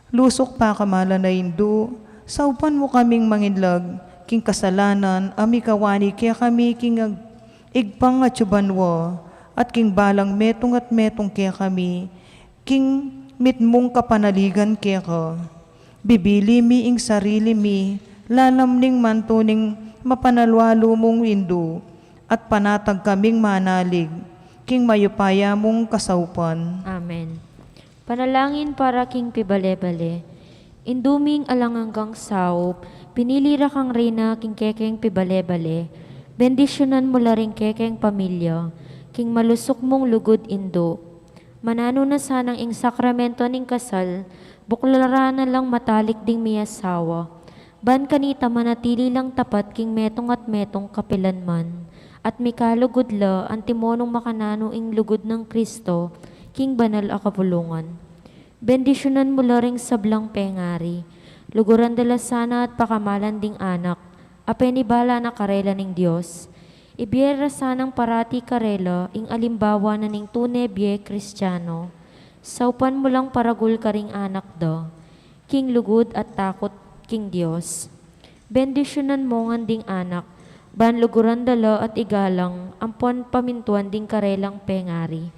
Lusuk pakamalan a Indu, saupan mu kaming manginlag king kasalanan a mikawani kekami king ag-, Ibpang atyu banua, at king balang metung at metung kekami, king mitmung kapanaligan keka. Bibili mi ing sarili mi lalam ning mantu ning mapanalwalu mung Indu, at panatag kaming manalig king mayupaya mung kasaupan. Amen. Panalangin para king pibale-bale. Indu ming alang anggang saup, pinili ra kang reyna king kekeng pibale-bale. Bendisyunan mu la ring kekeng pamilya king malusuk mung lugud, Indu. Mananu na sanang ing sakramento ning kasal, buklaran na lang matalik ding miasawa. Ban kanita manatili lang tapat king metung at metung kapilanman, at mikalugud la antimo nung makananu ing lugud nang Kristo king banal a kapulungan. Bendisyunan mu la ring sablang pengari. Luguran da la sana at pakamalan ding anak a penibala na karela ning Dios. Ibie ra sanang parati karela ing alimbawa na ning tune bie Kristiano. Saupan mu lang paragul karing anak da king lugud at takut king Dios. Bendisyunan mu ngan ding anak, ban luguran da la at igalang ampon pamintuan ding karelang pengari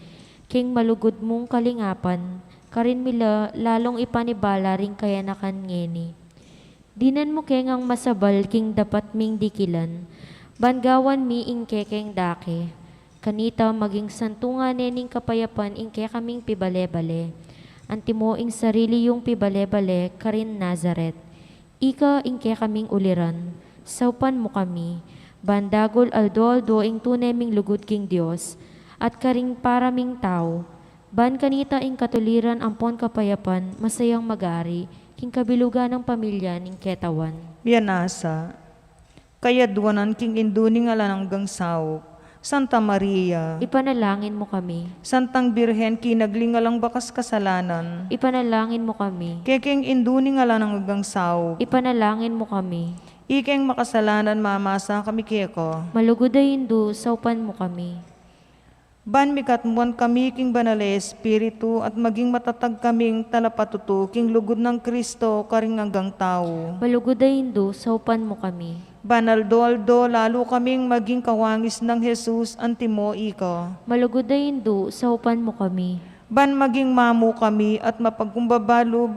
king malugud mung kalingapan, karin mi la lalung ipanibala ring kayanakan ngeni. Dinan mu ke ngang masabal king dapat ming dikilan, ban gawan mi ing kekeng dake. Kanita maging santungan ne ning kapayapan ing kekaming pibale-bale. Antimo ing sarili yung pibale-bale karin Nazaret. Ika ing kekaming uliran, saupan mu kami, ban dagul aldo-aldo ing tune ming lugud king Dios, at karing para ming tau, ban kanita ing katuliran ampon kapayapan masayang mag-ari king kabilugan nang pamilya ning ketawan. Mianasa, kayadwanan king Indu ning alang anggang saup, Santa Maria. Ipanalangin mu kami. Santang Birhen kinagli ning alang bakas kasalanan. Ipanalangin mu kami. Kekeng Indu ning alang anggang saup. Ipanalangin mu kami. Ikeng makasalanan mamasa kami keka. Malugud a Indu, saupan mu kami. Ban mikatmuan kami king Banal a Espiritu at maging matatag kaming talapatutu king lugud nang Kristo karing anggang tau. Malugud a Indu, saupan mu kami. Ban aldo-aldo lalu kaming maging kawangis nang Jesus antimo ika. Malugud a Indu, saupan mu kami. Ban maging mamu kami at mapagkumbaba lub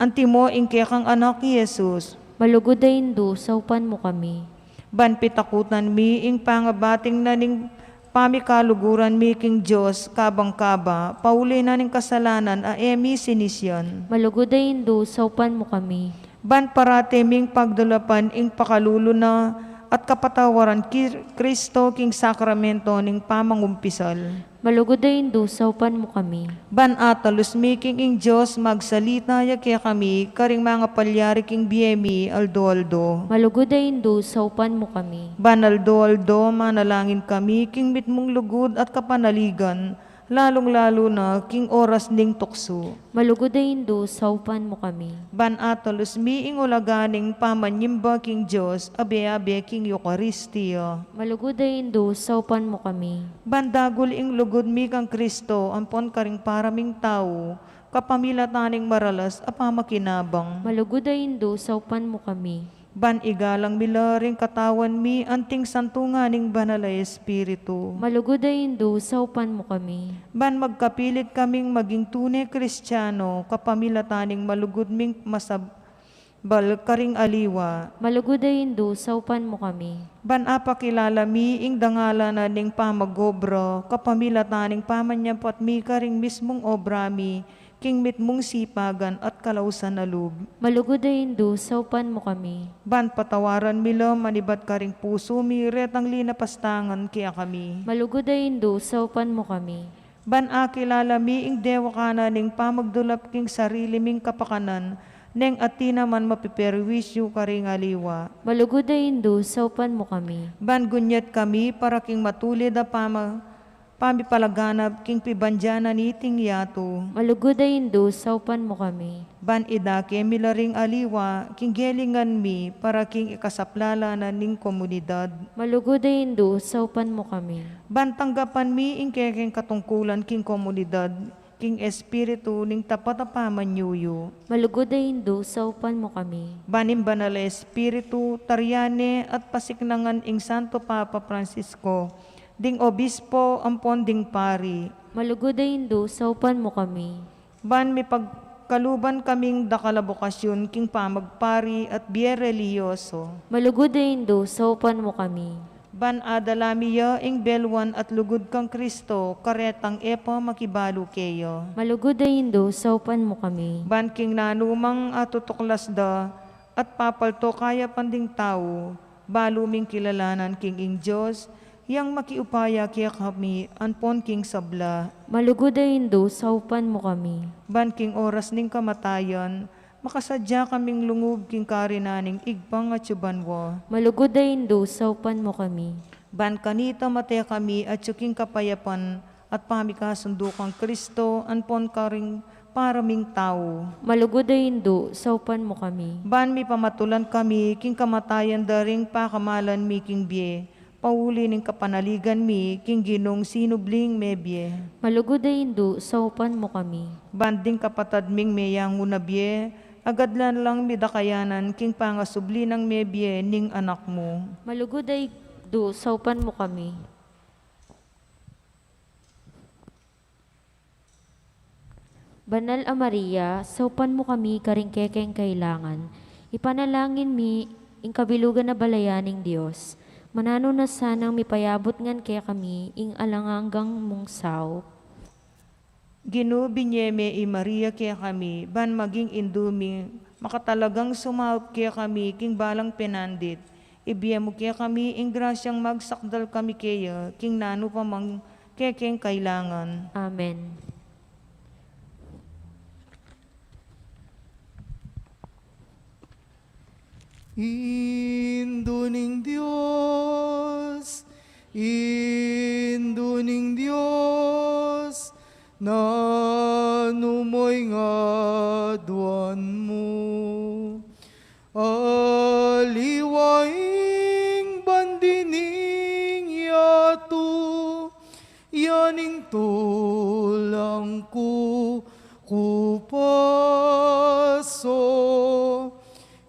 antimo ing kekang Anak, i Jesus. Malugud a Indu, saupan mu kami. Ban pitakutan mi ing pangabating na ning pamikaluguran mi king Dios, kabang kaba, pauli na ning kasalanan a e mi sinisian. Malugud a Indu, saupan mu kami. Ban parati ming pagdulapan ing pakalulu na at kapatawaran ki Kristo king sakramento ning pamangumpisal. Malugud a Indu, saupan mu kami. Ban atalus mi king ing Dios magsalita ya kekami karing mangapalyari king bie mi aldo-aldo. Malugud a Indu, saupan mu kami. Ban aldo-aldo manalangin kami king mitmung lugud at kapanaligan, lalung-lalu na king oras ning tuksu. Malugud a Indu, saupan mu kami. Ban atalus mi ing ulaga ning pamanyimba king Dios, abe-abe king Eukaristia. Malugud a Indu, saupan mu kami. Ban dagul ing lugud mi kang Kristo ampon karing para ming tau, kapamilatan ning maralas a pamakinabang. Malugud a Indu, saupan mu kami. Ban igalang mi la ring katawan mi anting santungan ning Banal a Espiritu. Malugud a Indu, saupan mu kami. Ban magkapilit kaming maging tune Kristiano kapamilatan ning malugud ming masab- bal karing aliwa. Malugud a Indu, saupan mu kami. Ban apakilala mi ing dangalan na ning pamag-obra, kapamilatan ning pamanyampat mi karing mismung obra mi, king mitmung sipagan at kalausan a lub. Malugud a Indu, saupan mu kami. Ban patawaran mi la manibat karing pusu mi retang linapastangan kekami. Malugud a Indu, saupan mu kami. Ban akilala mi ing dewakan na ning pamagdulap king sarili ming kapakanan, neng atin a man mapiperwisyu karing aliwa. Malugud a Indu, saupan mu kami. Ban gunyat kami para king matulid a pama-, pamipalaganap king pibandian na niting yatu. Malugud a Indu, saupan mu kami. Ban idake mi la ring aliwa king gelingan mi para king ikasaplalan na ning komunidad. Malugud a Indu, saupan mu kami. Ban tanggapan mi ing kekeng katungkulan king komunidad, king espiritu ning tapat a pamanyuyu. Malugud a Indu, saupan mu kami. Ban ing Banal a Espiritu, tarian ne at pasiknangan ing Santo Papa Francisco, ding obispo ampon ding pari. Malugud a Indu, saupan mu kami. Ban mipagkaluban kaming dakal a bokasyun king pamagpari at bie relihiyoso. Malugud a Indu, saupan mu kami. Ban adala mi ya ing belwan at lugud kang Kristo, karetang e pa makibalu keya. Malugud a Indu, saupan mu kami. Ban king nanumang atutuklas da at papalto kayapan ding tau, balu ming kilalanan king ing Dios, yang makiupaya kekami ampon king sabla. Malugud a Indu, saupan mu kami. Ban king oras ning kamatayan, makasadya kaming lungub king karinan ning Ibpang atsu banua. Malugud a Indu, saupan mu kami. Ban kanita mate kami atsu king kapayapan at pamikasundu kang Kristo ampon karing para ming tau. Malugud a Indu, saupan mu kami. Ban mipamatulan kami king kamatayan da ring pakamalan mi king bie, pauli ning kapanaligan mi king Ginung sinubling mebie. Malugud a Indu, saupan mu kami. Ban ding kapatad ming meyangu na bie, agadlan lang midakayanan king pangasubli nang mebie ning Anak mu. Malugud a Indu, saupan mu kami. Banal a Maria, saupan mu kami karing kekeng kailangan. Ipanalangin mi ing kabilugan a balayan ning Dios. Mananu na sanang mipayabut ngan kekami ing alang anggang mung saup. Ginu, binie me i Maria kekami, ban maging indu mi, makatalagang sumaup kekami king balang penandit. Ibie mu kekami ing grasyang magsakdal kami keya king nanu pa mang kekeng kailangan. Amen. Indu ning Dios, Indu ning Dios, nanu mo ing aduan mu? Aliwa ing bandi ning yatu, ya ing tulang ku kupasu.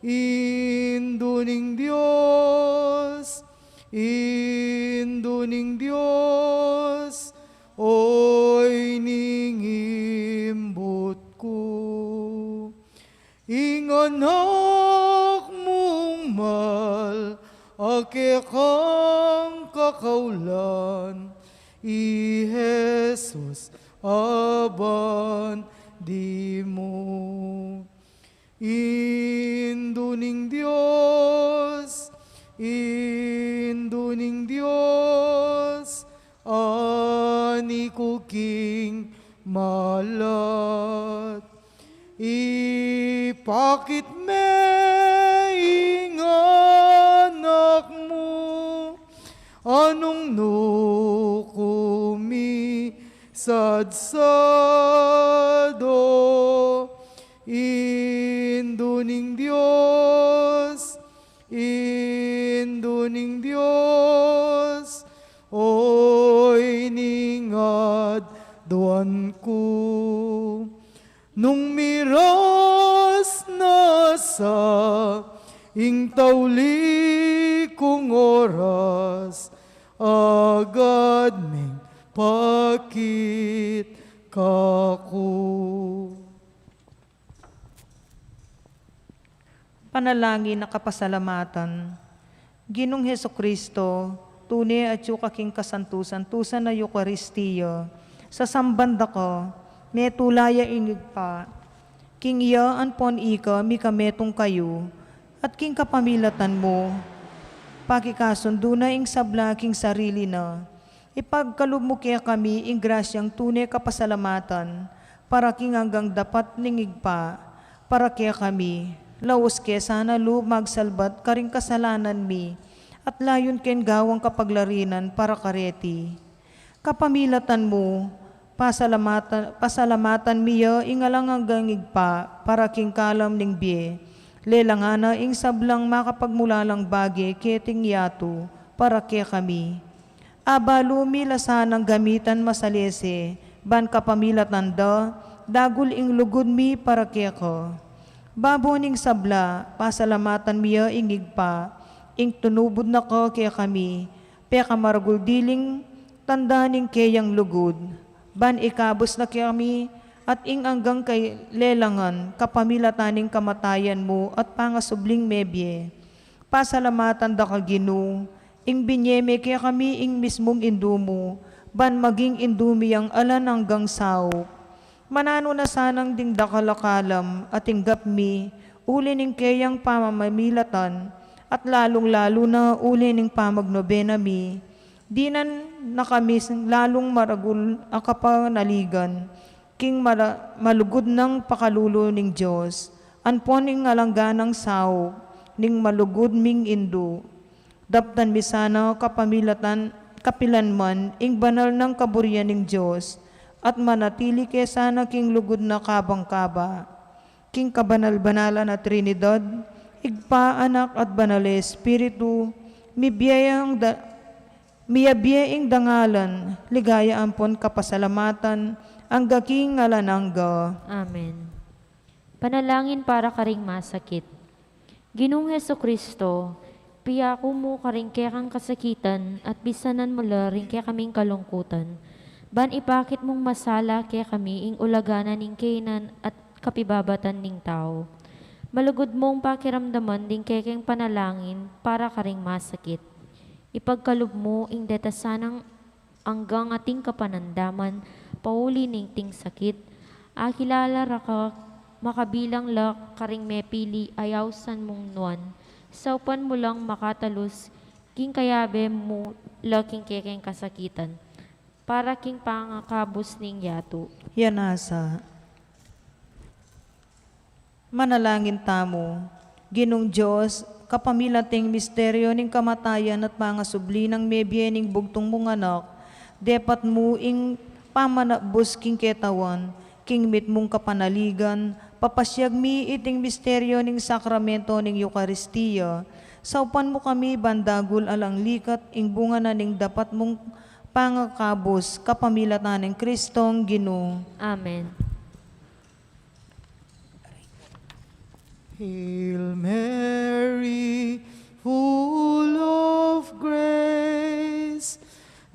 Indu ning Dios, Indu ning Dios, oy ning imbut ku. Ing Anak mung mal a kekang kakaulan, i Jesus a bandi mu. Indu ning Dios, Indu ning Dios, ani ku king malat. Ipakit me ing Anak mu, a nung nu ku misadsadu. Indu ning Dios, Indu ning Dios, oy ning aduan ku. Nung miras na sa ing tauli kung oras, agad meng pakit kaku. Panalangin a kapasalamatan. Ginung Jesucristo, tune atyu ka king kasantu-santusan a Eukaristia, sasamban da ka, metula ya ing Ibpa, king iya ampon ika mikametung kayu, at king kapamilatan mu, pakikasundu na ing sabla king sarili na, ipagkalub mu kekami ing grasyang tune kapasalamatan, para king anggang dapat ning Ibpa, para kekami, laus ke sana lub magsalbat karing kasalanan mi, at layun ken gawang kapaglarinan para kareti. Kapamilatan mu, pasalamatan, pasalamatan mi ya ing alang anggang Ibpa, para king kalam ning bie, lelangan na ing sablang makapagmulalang bage keting yatu, para kekami. Abalu mi la sanang gamitan masalese, ban kapamilatan da, dagul ing lugud mi para keka. Babo ning sabla, pasalamatan mi ya ing Ibpa, ing tinubud na ka kekami, pekamaragul diling tanda ning keyang lugud, ban ikabus na kekami, at ing anggang kalelangan, kapamilatan ning kamatayan mu at pangasubling mebie. Pasalamatan da ka, Ginu, ing binie me kekami ing mismung Indu mu, ban maging Indu mi yang alang anggang saup. Mananu na sanang ding dakal a kalam a tinggap mi, uli ning keyang pamamilatan, at lalung-lalu na uli ning pamagnobena mi, dinan na kami lalung maragul a kapanaligan, king mara-, malugud nang pakalulu ning Dios, ampon ing alang anggang saup ning malugud ming Indu. Daptan mi sana kapamilatan, kapilan man, ing banal nang kaburian ning Dios, at manatili ke sana king lugud na kabang kaba. King kabanal-banalan a Trinidad, Ibpa, Anak, at Banal a Espiritu, mibie ang da-, miyabie ing dangalan, ligaya ampon kapasalamatan, angga king alang angga. Amen. Panalangin para karing masakit. Ginung Jesucristo, piyaku mu karing kekang kasakitan at bisanan mu la ring kekaming kalungkutan, ban ipakit mung masala kekami ing ulaga na ning kaynan at kapibabatan ning tau. Malugud mung pakiramdaman ding kekeng panalangin para karing masakit. Ipagkalub mu ing deta sanang anggang ating kapanandaman, pauli ning ting sakit, akilala ra ka makabilang la karing mepili a ausan mung nuan, saupan mu lang makatalus king kayabe mu la king kekeng kasakitan, para king pangakabus ning yatu. Yan asa. Manalangin tamu. Ginung Dios, kapamilatan ning misteryo ning kamatayan at pangasubli nang mebie ning bugtung mung Anak, depat mu ing pamanabus king ketawan, king mitmung kapanaligan, papasiag mi iting misteryo ning sakramento ning Eukaristia, saupan mu kami ban dagul alang likat ing bunga na ning dapat mung pangakabus, kapamilatan nang Kristong Ginu. Amen. Hail Mary, full of grace,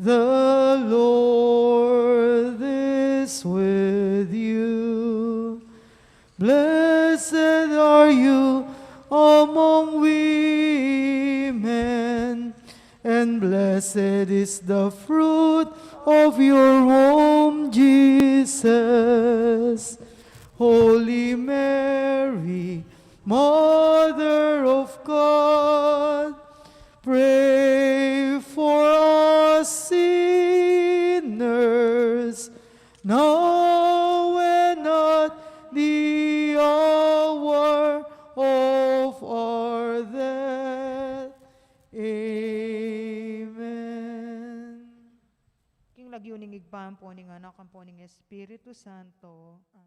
the Lord is with you. Blessed are you among women, and blessed is the fruit of your womb, Jesus. Holy Mary, Mother of God, pray for us sinners, now and at the hour of our death. Amen. King lagyu ning Ibpa, ampo ning Anak, ampo ning Espiritu Santo. Amen.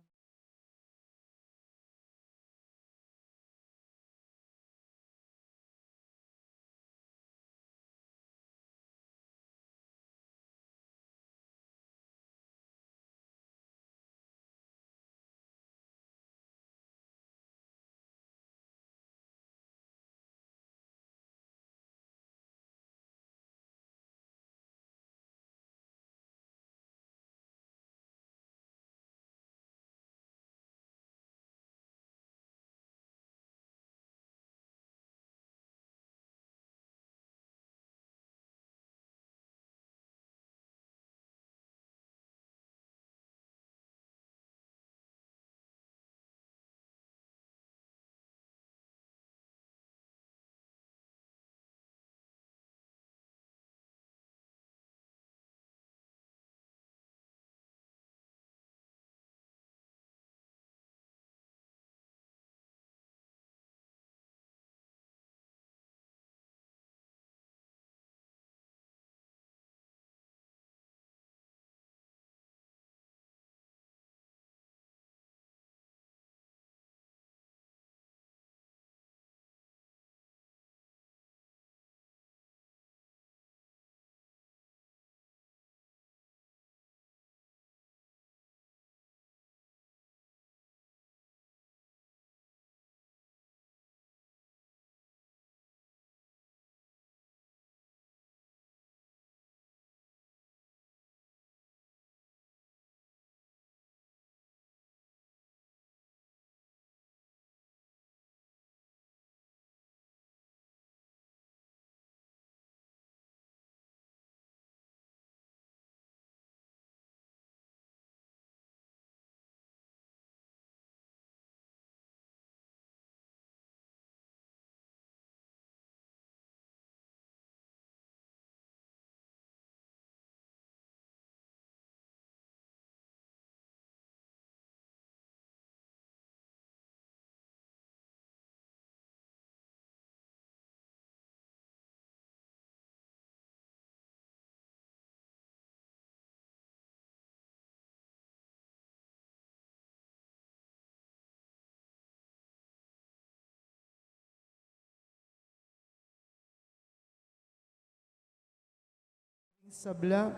Sabla,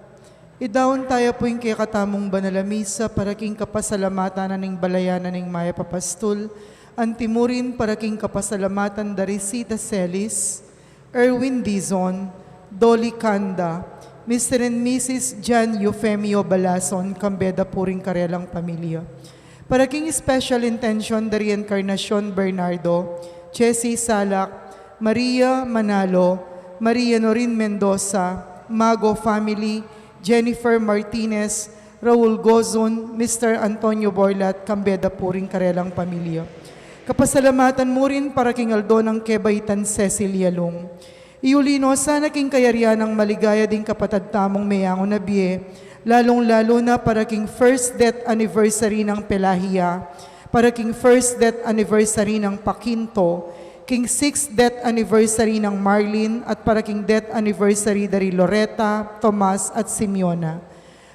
idaun taya pu ing kekatamung banal a misa para king kapasalamatan na ning balayan na ning mayap a pastul, antimurin para king kapasalamatan da Risita Celis, Erwin Dizon, Dolly Canda, Mister and Missus John Eufemio Balason, kambe da pu ring karelang pamilya. Para king special intention da ri Encarnacion Bernardo, Chessy Salak, Maria Manalo, Maria Norin Mendoza, Mago family, Jennifer Martinez, Raul Gozun, Mister Antonio Borlat, kambe da pu ring karelang pamilya. Kapasalamatan mu rin para king aldo nang kebaitan Cecilia Lung. Iuli no sana king kayarian nang maligaya ding kapatad tamung meyangu na bie, lalung-lalu na para king first death anniversary nang Pelahia, para king first death anniversary nang Paquinto, king sixth death anniversary nang Marlin, at para king death anniversary da ri Loretta, Tomas, at Simeona.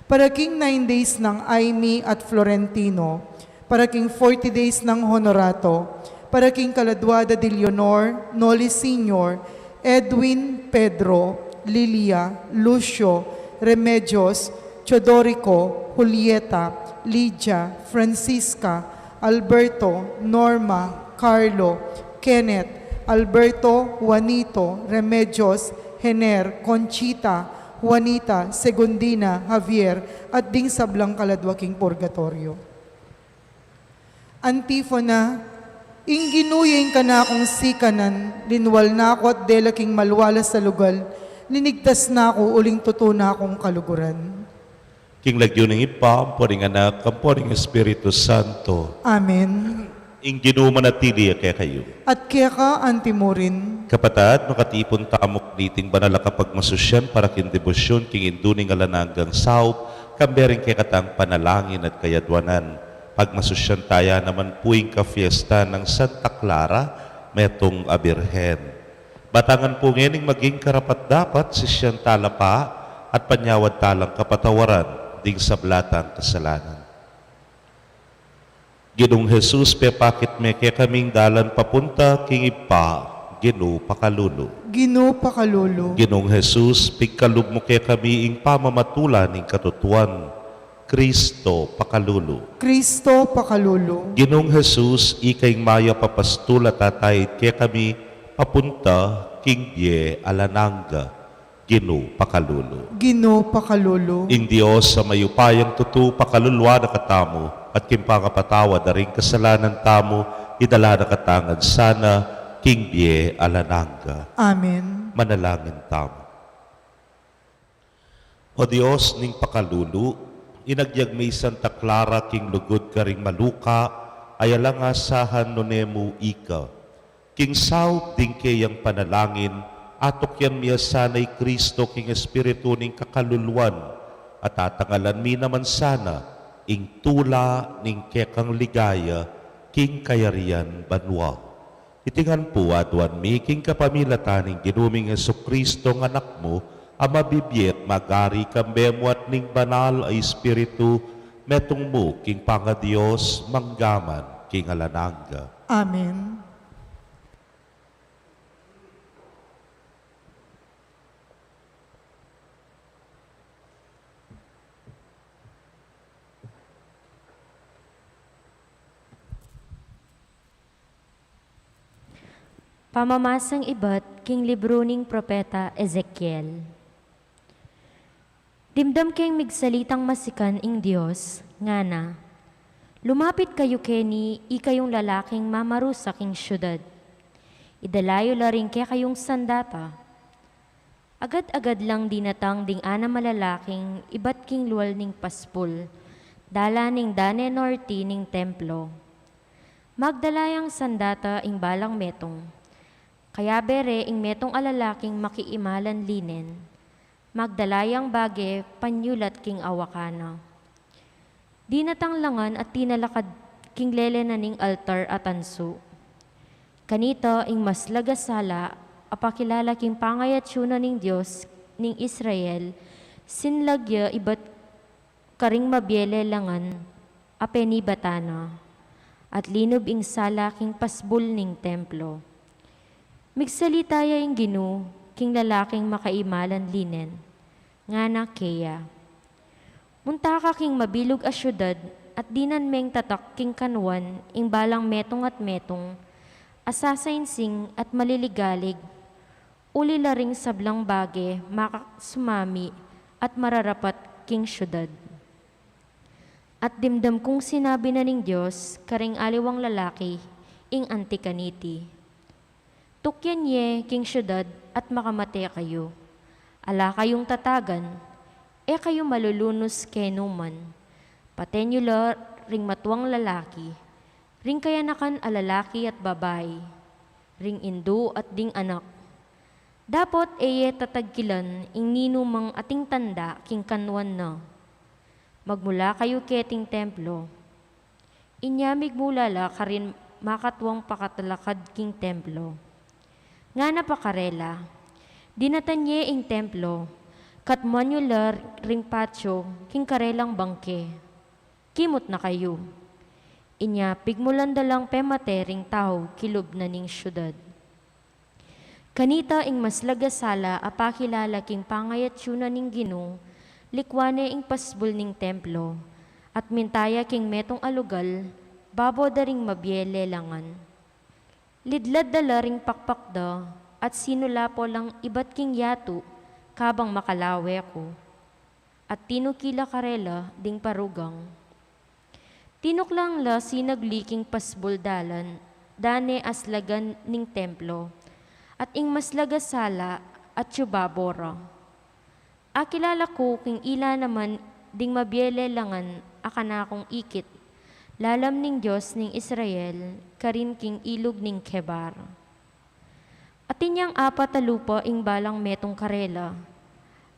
Para king nine days nang Aimee at Florentino, para king forty days nang Honorato, para king kaladua da di Leonor, Noli Senior, Edwin, Pedro, Lilia, Lucio, Remedios, Teodorico, Julieta, Lydia, Francisca, Alberto, Norma, Carlo, Kenneth, Alberto, Juanito, Remedios, Hener, Conchita, Juanita, Segundina, Javier, at ding sablang kaladua king purgatoryo. Antifona. Ing Ginu ya ing kanakung sikanan, linwal na ku at dela king malualas a lugal, linigtas na ku uling tutu na kung kaluguran. King lagyu ning Ibpa, ampo ning Anak, ampo ning Espiritu Santo. Amen. Ing Ginu manatili ya kekayu. At keka antimurin. Kapatad, makatipun tamu kaniting banal a kapagmasusyan para king debosyun king Indu ning alang anggang saup, kambe ring kekatang panalangin at kayadwanan. Pagmasusyan taya naman pu ing kafiesta nang Santa Clara, metung a birhen. Batangan pu ngening maging karapat-dapat, sisian tala pa at panyawad talang kapatawaran ding sabla tang kasalanan. Ginung Jesus, pepakit me kekami ing dalan papunta king Ibpa. Ginu, pakalulu. Ginu, pakalulu. Ginung Jesus, pigkalub mu kekami ing pamamatula ning katutuan. Kristo, pakalulu. Kristo, pakalulu. Ginung Jesus, ika ing mayap a pastul a tatayid kekami papunta king bie alang angga. Ginu, pakalulu. Ginu, pakalulu. Ing Dios a mayupayang tutu pakaluluan na katamu, at king pangapatawad da ring kasalanan tamu, idala na katamu ngan sana king bie alang angga. Amen. Manalangin tamu. O Dios ning pakalulu, inagyag me i Santa Clara king lugud karing maluka, ay alang asahan nune mu ika. King saup ding keyang panalangin, atukyan mi ya sana i Kristo king espiritu ning kakaluluan, at atangalan mi naman sana ing tula ning kekang ligaya king kayarian banua. Iti ngan pu aduan mi king kapamilatan ning Ginu ming Jesucristo, ing Anak mu, a mabibie at magari kambe mu at ning Banal a Espiritu, metung mu king pangaDios, mangga man king alang angga. Amen. Pamamasang ibat king libru ning propeta Ezekiel. Dimdam keng migsalitang masikan ing Dios, ngana: Lumapit kayu keni, ikayung lalaking mamarusa king siudad. Idala yu la ring kekayung sandata. Agad-agad lang dinatang ding anam a lalaking ibat king lual ning pasbul, dalan ning dane norte ning templo. Magdala yang sandata ing balang metung. Kayabe re ing metung a lalaking makiimalan linen. Magdala yang bage panyulat king awakan na. Dinatang la ngan at tinalakad king lele na ning altar a tansu. Kanita ing maslag a sala a pakilala king pangayatsu na ning Dios ning Israel, sinlag ya ibat karing mabie lelangan a penibatan na, at linub ing sala king pasbul ning templo. Migsalita ya ing Ginu king lalaking makaimalan linen. Ngana keya, "Munta ka king mabilug a siudad at dinan meng tatak king kanuan ing balang metung at metung a sasainsing at maliligalig, uli la ring sablang bage makasumami at mararapat king siudad." At dimdam kung sinabi na ning Dios karing aliwang lalaki ing anti kaniti, "Tukyan ye king siudad at makamate kayu. Ala kayung tatagan, e kayu malulunus kenu man. Paten yu la ring matuang lalaki, ring kayanakan a lalaki at babai, ring indu at ding anak. Dapot e ye tatagkilan ing ninumang ating tanda king kanuan na. Magmula kayu keting templo." Inya migmula la karin makatuang pakatalakad king templo. Ngana pa karela, "Dinatan ye ing templo, katmuan yu la ring patio king karelang bangke. Kimut na kayu." Inya pigmulan da lang pemate ring tau kilub na ning siudad. Kanita ing maslag a sala a pakilala king pangayatsu na ning Ginu, likwan ne ing pasbul ning templo, at minta ya king metung a lugal babo da ring mabie lelangan. Lidlad da la ring pakpak da at sinulapo lang ibat king yatu kabang makalawe ku. At tinuki la karela ding parugang. Tinuklang la sinagli king pasbul dalan, dane aslagan ning templo, at ing maslag a sala atsu babo ra. Akilala ku king ila naman ding mabie lelangan a kanakung ikit, lalam ning Dios ning Israel, karin king ilug ning Kebar. Atin yang apat a lupa ing balang metung karela,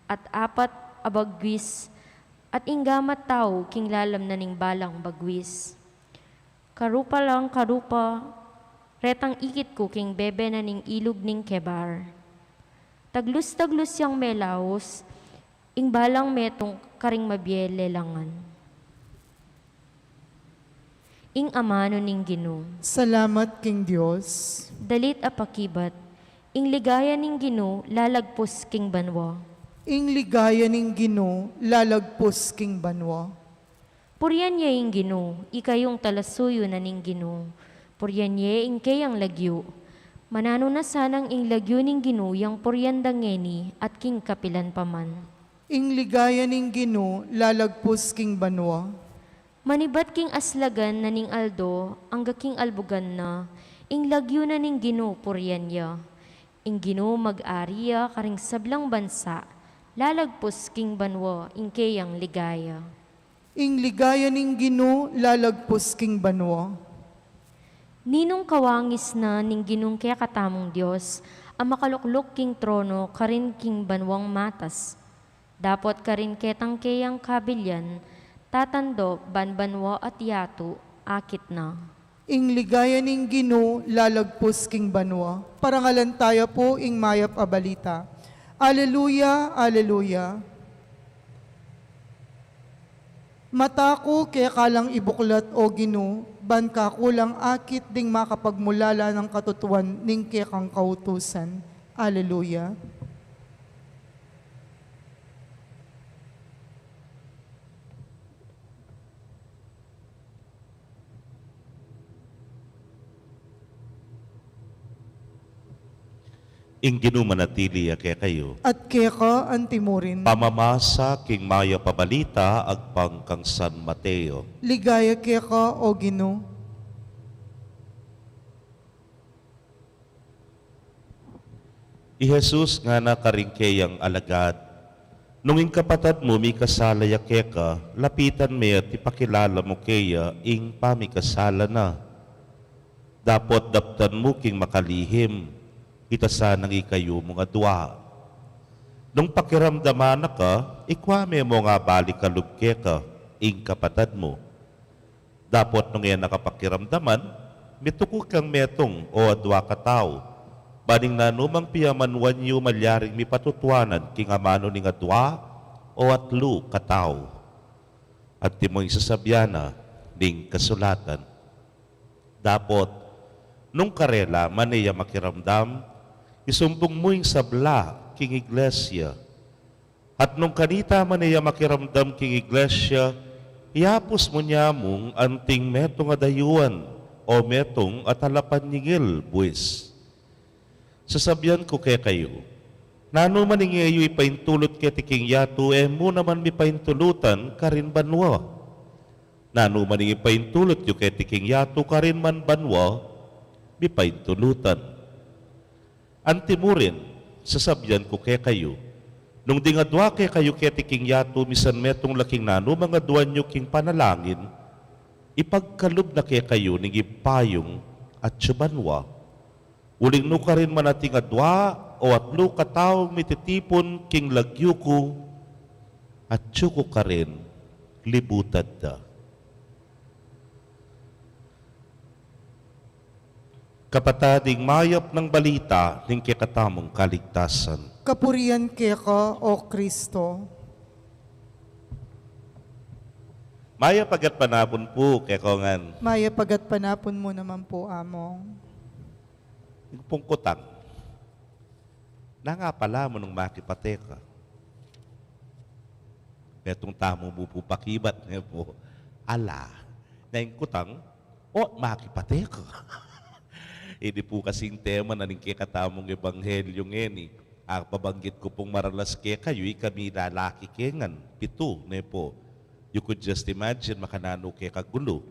at apat a bagwis, at ing gamat tau king lalam na ning balang bagwis. Karupa lang karupa retang ikit ku king bebe na ning ilug ning Kebar. Taglus-taglus yang melaus ing balang metung karing mabie lelangan. Ing amanu ning Ginu. Salamat king Dios. Dalit a pakibat. Ing ligaya ning Ginu lalagpus king banua. Ing ligaya ning Ginu lalagpus king banua. Purian ye ing Ginu, ikayung talasuyu na ning Ginu. Purian ye ing keyang lagyu. Mananu na sanang ing lagyu ning Ginu yang purian da ngeni at king kapilan pa man. Ing ligaya ning Ginu lalagpus king banua. Manibat king aslagan na ning aldo angga king albugan na, ing lagyu na ning Ginu purian ya. Ing Ginu mag-ari ya karing sablang bansa, lalagpus king banua ing keyang ligaya. Ing ligaya ning Ginu lalagpus king banua. Ninung kawangis na ning Ginung kekatamung Dios a makalukluk king trono karin king banuang matas. Dapot karin ketang keyang kabilian, tatando ban banua at yatu, akit na. Ing ligaya ning Ginu lalagpus king banua. Parangalan taya pu ing mayap a balita. Aleluya, aleluya. Mata ku keka lang ibuklat, O Ginu, ban kaku lang akit ding makapagmulala nang katutuan ning kekang kautusan. Aleluya. Ing Ginu manatili ya kekayu. At keka anti murin. Pamamasa king mayap a balita agpang kang San Mateo. Ligaya keka, O Ginu. I Jesus ngana karing keyang alagad, "Nung ing kapatad mu mikasala ya keka, lapitan me at ipakilala mu keya ing pamikasala na. Dapot daptan mu king makalihim, ita sanang ikayu mung adua. Nung pakiramdaman na ka, ikua me mung abalik a lub keka ing kapatad mu. Dapot nung e na ka pakiramdaman, mituku kang metung o adua ka tau, ban ing nanumang piamanuan yu malyaring mipatutuanan king amanu ning adua o atlu ka tau." At iti mu ing sasabian na ning kasulatan. Dapot nung karela man e ya makiramdam, isumbung mu ing sabla king iglesia. At nung kanita man e ya makiramdam king iglesia, iyapus mu nia mung anting metung a dayuan o metung a talapanyingil buis. Sasabian ku kekayu, nanu man ing e yu ipaintulut keti king yatu, e mu naman mipaintulutan karin banua. Nanu man ing ipaintulut yu keti king yatu, karin man banua mipaintulutan. Anti mu rin, sasabian ku kekayu, nung ding adua kekayu keti king yatu, misan metung la king nanu mang aduan yu king panalangin, ipagkalub na kekayu ning Ibpa yung atsu banua. Uling nukarin man ating adua o atlu kataung mititipun king lagyu ku, atsu ku karin libutan da. Kapatad, ing mayap nang balita ning kekatamung kaligtasan. Kapurian keka, O Kristo. Mayap a gatpanapun pu kekongan. Mayap a gatpanapun mu naman pu, Among. Ing pungkutang, nanu nga pala mu nung makipate ka? Metung tamu mu pu pakibat, ne pu. Ala, na ing kutang, o, makipate ka? Ini pu kasing tema na ning kekatamung ebanghelyu ngeni. Apabanggit ku pung maralas kekayu, ikami lalaki ke ngan, pitu, ne pu. You could just imagine, makananu ke kagulu.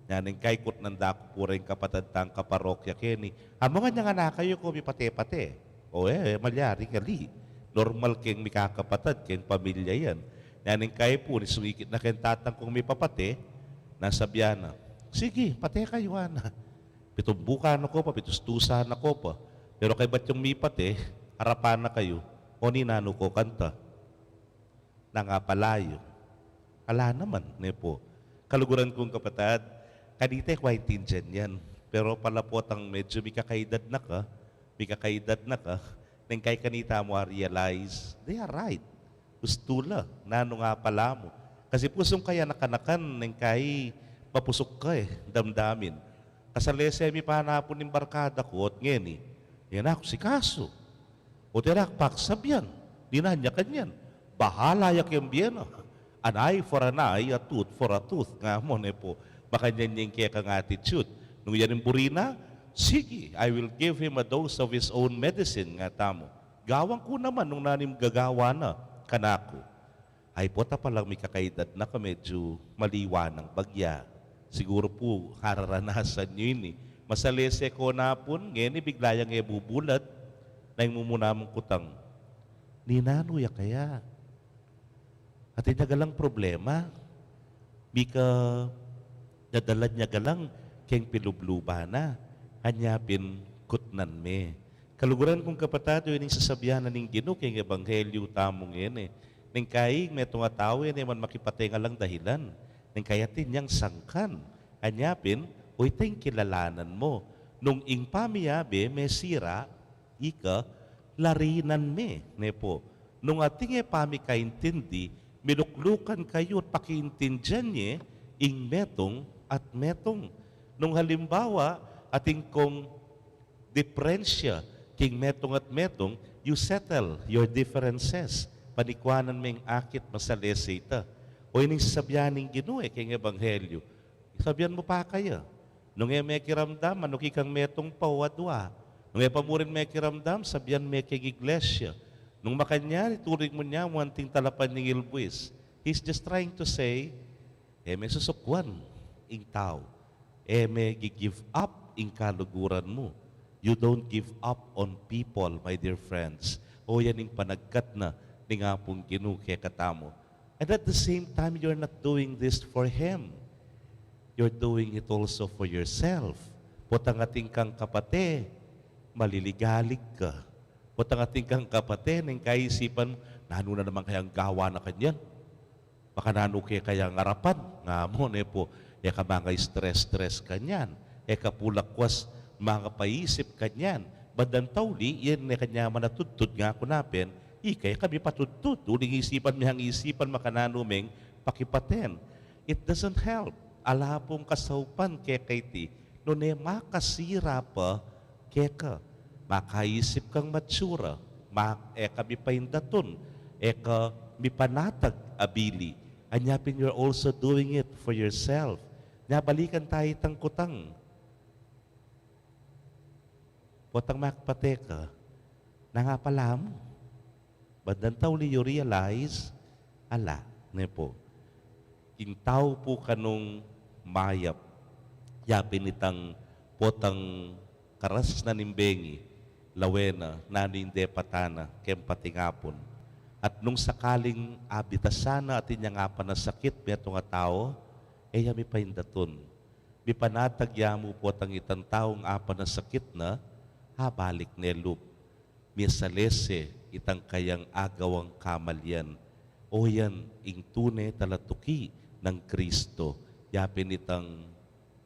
Nanu ing kaikutnan da ku pu reng kapatad tang kaparokya keni, amangan yang anak yu ko mipate-pate. O, e, e malyaring ali. Normal keng mikakapatad, keng pamilya yan. Nanu ing kai pu, ni sungikit na keng tatang kung mipapate, na sabian na, sige, pate kayu, ana. Pitumbukan na ko pa, pitustusan na ko pa. Pero kaybat yung mipate, arapan na kayu, o ninanu ko kanta? Nanu nga pala yu? Ala naman, ne pu. Kaluguran kung kapatad, kanita e ku aintindian yan. Pero pala potang medyu mikakaedad na ka, mikakaedad na ka, neng kai kanita mu a-realize, they are right. Ustu la, nanu nga pala mu? Kasi pu sung kaya nakanakan, neng kai mapusuk ka e, damdamin. Kasalese mi pa napun ning barkada ku, ot ngeni, e na ku sikasu. O tera, pakisabian, dinan ya kanyan. Bahala ya keng bie na. An eye for an eye, a tooth for a tooth. Nga mu, ne pu, makanyan ya ing kekang attitude. Nung yan ing buri na, sige, I will give him a dose of his own medicine, nga tamu. Gawan ku naman nung nanu ing gagawa na kanaku. Ay, pota palang mikakaedad na ka, medyu maliwa nang bagya. Siguru pu, kararanasan yu ini. Masalese ko napun, ngeni bigla yang e bubulat, na ing mumuna mung kutang, ninanu ya kaya? Atin ya galang problema, mika dadalan ya galang keng pilubluban na, anya pin kutnan me. Kaluguran kung kapatad, o ini ing sasabian na ning Ginu keng ebanghelyu tamu ngeni. Neng kai metung a tau, e ne man makipate king alang dahilan. Neng kai atin yang sangkan. Anya pin, o ita ing kilalanan mu. Nung ing pamiyabe mesira, ika, larinan me, ne pu. Nung atin e pamikaintindi, miluklukan kayu at pakiintindian ye ing metung at metung. Nung halimbawa, atin kung diperensya king metung at metung, you settle your differences. Panikwanan meng akit, masalese ita. O ini ing sasabian ning Ginu e keng ebanghelyu. Sabian mu pa kaya. Nung e mekiramdam, anuki kang metung pa o adua. Nung e pa mu rin mekiramdam, sabian me keng iglesia. Nung makanyan, ituring mu naman anting talapanyingil buis. He's just trying to say, e me susukwan ing tau. E me gi-give up ing kaluguran mu. You don't give up on people, my dear friends. O yan ing panagkat na ning Apung Ginu kekatamu. And at the same time, you're not doing this for him. You're doing it also for yourself. Potang atin kang kapate, maliligalig ka. Potang atin kang kapate, neng kaisipan mu, nanu na naman kayang gawa na kanyan? Makananu ke kayang arapan? Nga mu, ne pu, e ka manga stress-stress kanyan. E ka pu lakwas mangapaisip kanyan. Bandang tauli, yan ne kanyan manatudtud nga ku na pin, ika e ka mipatudtud, uling isipan me ing isipan makananu meng pakipaten. It doesn't help. Ala pung kasaupan keka iti, nune makasira pa keka. Makaisip kang matsura, ma-, e ka mipaindatun, e ka mipanatag a bili. Anya pin, you're also doing it for yourself. Nya balikan ta itang kutang. Potang makapate ka, nangapala mu. Bandang tauli yu realize, ala, ne pu. Ing tau pu kanung mayap, yapin itang potang karas na ning bengi, lawen na nanu ing depatan na keng patingapun. At nung sakaling abitasan na atin yang apanasakit metung a tau, e ya mipaindatun. Mipanatag ya mu potang itang taung apanasakit na, abalik ne lub. Misalese itang kayang agawang kamalian. O yan ing tune talatuki nang Kristo. Yapin itang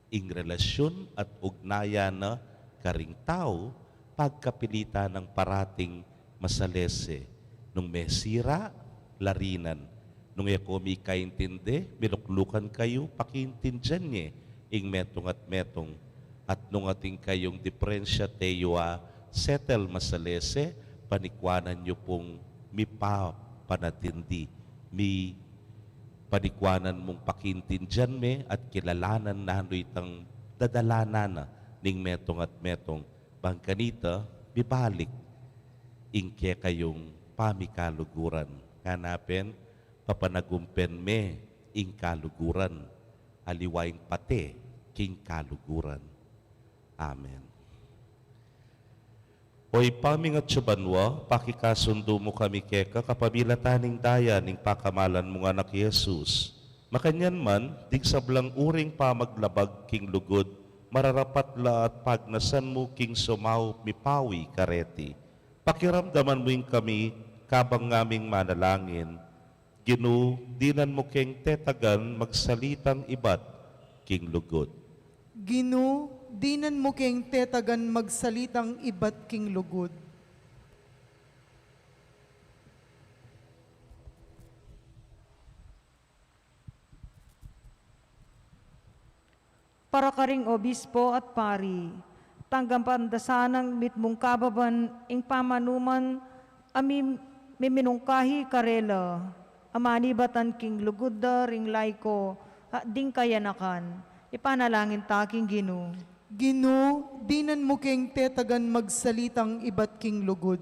ing relasyun at ugnayan na karing tau, pagkapilitan nang parating masalese. Nung mesira, larinan. Nung e ko mikaintindi, miluklukan kayu, pakiintindian ye ing metung at metung. At nung atin kayung diperensya teyu a settle masalese, panikuanan yu pung mipapanatindi, mi panikuanan mung pakiintindian me at kilalanan nanu itang dadalanan na ning metung at metung. Bang kanita, mibalik ing kekayung pamikaluguran. Ngana pin, papanagumpen me ing kaluguran, aliwa ing pate king kaluguran. Amen. O Ibpa ming atsu banua, pakikasundu mu kami keka kapamilatan ning daya ning pakamalan mung Anak i Jesus. Makanyan man, ding sablang uring pamaglabag king lugud, mararapat la at pagnasan mu king sumaup mipawi kareti. Pakiramdaman mu ing kami, kabang ngaming manalangin. Ginu, dinan mu keng tetagan magsalitang ibat king lugud. Ginu, dinan mu keng tetagan magsalitang ibat king lugud. Para karing obispo at pari, tanggapan da sanang mitmung kababan ing pamanuman a mi-, miminungkahi karela, a manibatan king lugud da ring laiko at ding kayanakan. Ipanalangin ta king Ginu. Ginu, dinan mu keng tetagan magsalitang ibat king lugud.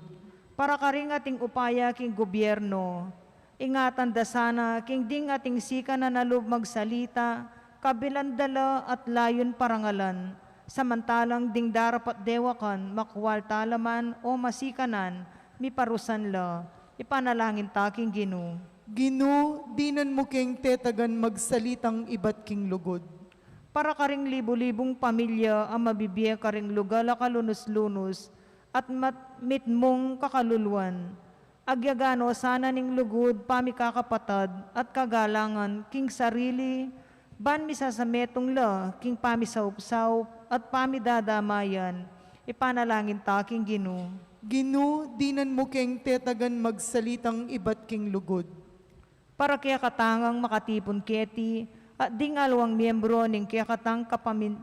Para karing ating upaya king gobyerno, ingatan da sana king ding ating sikanan a lub magsalita, kabilan da la at layun parangalan, samantalang ding darapat dewakan, makwal talaman o masikanan, miparusan la. Ipanalangin ta king Ginu. Ginu, dinan mu keng tetagan magsalitang ibat king lugud. Para karing libu-libung pamilya a mabibie karing lugal a kalunus-lunus at mat-, mitmung kakaluluan. Agyaga no sana ning lugud, pamikakapatad at kagalangan king sarili, ban misasametung la king pamisaup-saup at pamidadamayan. Ipanalangin ta king Ginu. Ginu, dinan mu keng tetagan magsalitang ibat king lugud. Para kekatang makatipun keti, at ding aliwang miyembro ning kekatang kapamin-,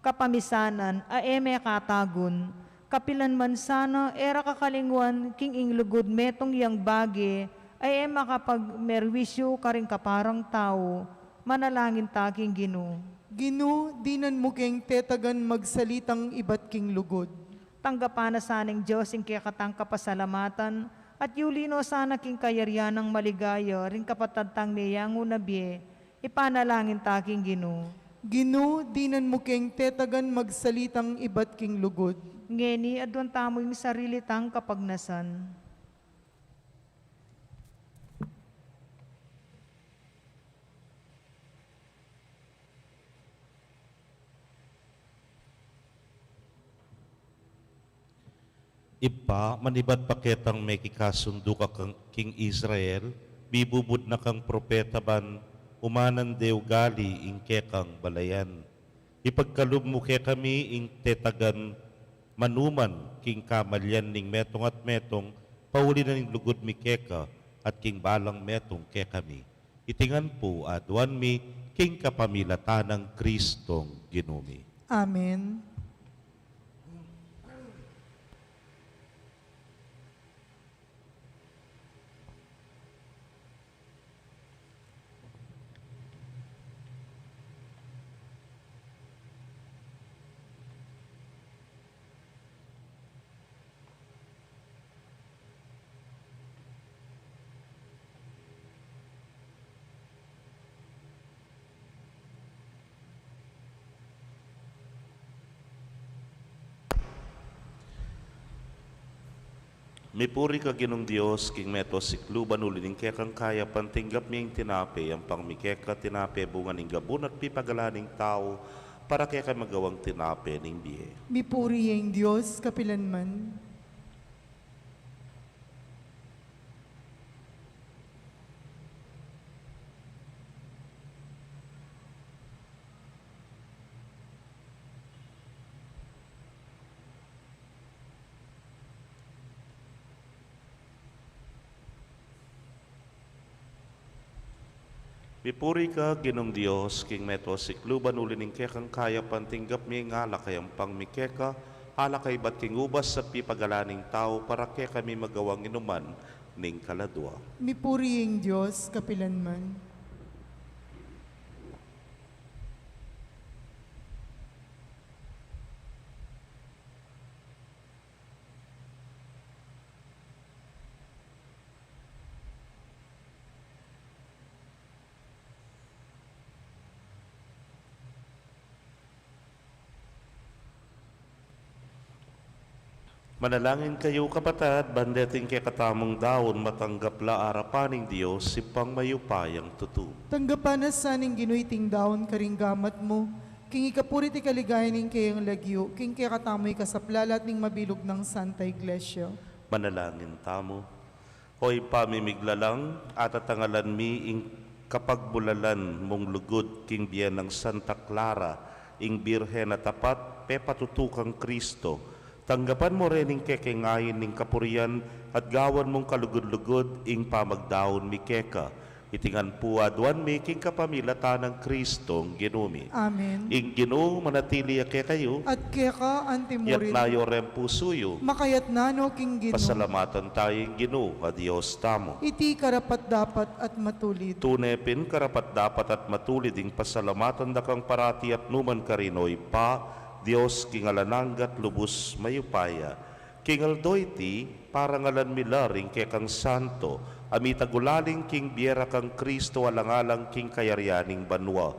kapamisanan a e me katagun, kapilan man sana e ra kakalingwan king ing lugud metung yang bage a e makapagmerwisyu karing kaparang tau, manalangin ta king Ginu. Ginu, dinan mu keng tetagan magsalitang ibat king lugud. Tanggapan na sana ning Dios ing kekatang kapasalamatan, at yuli no sana king kayarian nang maligaya ring kapatad tang meyangu na bie, ipanalangin ta king Ginu. Ginu, dinan mu keng tetagan magsalitang ibat king lugud. Ngeni, aduan tamu ing sarili tang kapagnasan. Ibpa, manibat pa ketang mekikasundu ka kang-, king Israel, mibubud na kang propeta ban umanan de ugali ing kekang balayan. Ipagkalub mu kekami ing tetagan manuman king kamalian ning metung at metung, pauli na ning lugud mi keka at king balang metung kekami. Iti ngan pu aduan mi king kapamilatan nang Kristong Ginu mi. Amen. Mipuri ka Ginung Dios, king meto sikluban, uli ning kekang kayapan tinggap mi ing tinape, ampang mi keka tinape bunga ning gabun at pipagalan ning tau, para keka magawang tinape ning bie. Mipuri ya ing Dios kapilanman. Mipuri ka Ginung Dios, king meto sikluban, uli ning kekang kayapan tinggap mi ing alak a ampang mi keka, alak a ibat king ubas at pipagalan ning tau, para kekami magawang inuman ning kaladua. Mipuri ing Dios kapilanman. Manalangin kayu, kapatad, ban deting kekatamung daun matanggap la arapan ning Dios, Ibpang mayupayang tutu. Tanggapan na sa ning Ginu iting daun karing gamat mu, king ikapuri at ikaligaya ning keyang lagyu, king kekatamu ikasaplalat ning mabilug nang Santa Iglesia. Manalangin tamu. O Ibpa mi miglalang, atatangalan mi ing kapagbulalan mung lugud king bie nang Santa Clara, ing Birhen a tapat, pepatutu kang Kristo. Tanggapan mu rin ing kekeng ain ning kapurian at gawan mung kalugud-lugud ing pamagdaun mi keka. Iti ngan pu aduan mi king kapamilatan nang Kristong Ginu mi. Amen. Ing Ginu manatili ya kekayu. At keka antimurin. Itas yu ring pusu yu. Makaitas no king Ginu. Pasalamatan tamu ing Ginu a Dios tamu. Iti karapat-dapat at matulid. Tune pin karapat-dapat at matulid ing pasalamatan da kang parati at nukarin man, O Ibpa, Dios king alang angga at lubus mayupaya. King aldo iti, parangalan mi la ring kekang santo, a mitagulaling king bie ra kang Kristo alang-alang king kayarian ning banua.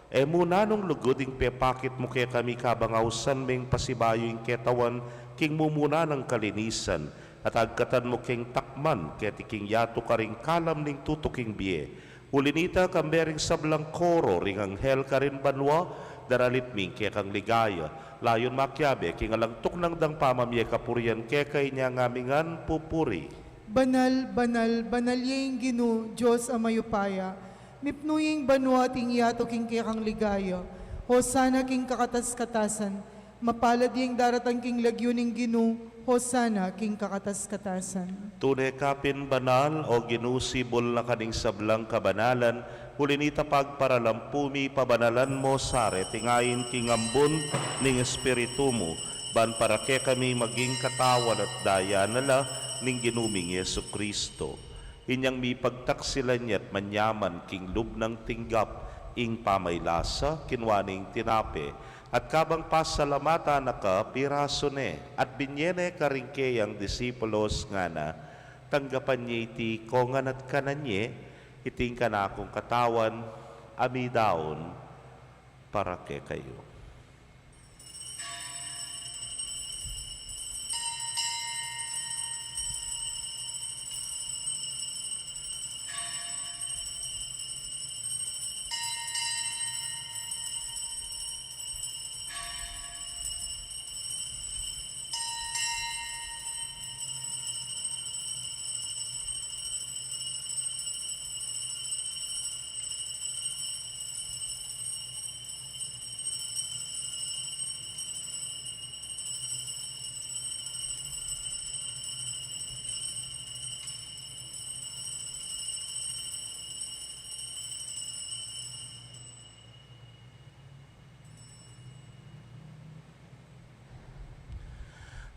E mu nanung lugud ing pepakit mu kekami kabang ausan meng pasibayu ing ketawan king mumuna nang kalinisan, at agkatan mu keng takman keti king yatu karing kalam ning tutuking bie. Uli na nita, kambe ring sablang koro ring anghel karin banua, daralit mi ing kekang ligaya. Layun makiabe king alang tuknang dang pamamie kapurian keka, inya ngan mi ngan pupuri. Banal, banal, banal ya ing Ginu, Dios a mayupaya. Mipnu ya ing banua at ing yatu king kekang ligaya. Hosana king kakatas-katasan. Mapalad ya ing daratang king lagyu ning Ginu, Hosana king kakatas-katasan. Tune ka pin banal, O Ginu, sibul na ka ning sablang kabanalan, uli na nita pagparalampu mi, pabanalan mu sa reting ain king ambun ning Espiritu mu, ban para kekami maging katawan at daya na la ning Ginu ming Jesucristo. Inyang mipagtaksilan ya at manyaman king lub nang tinggap ing pamaylasa, kinua ne ing tinape, at kabang pasalamatan na ka, pirasu ne, at binye ne karing keyang disipulos, ngana, tanggapan ye iti kongan at kanan ye, iti ing kanakung katawan, a midaun para kekayu.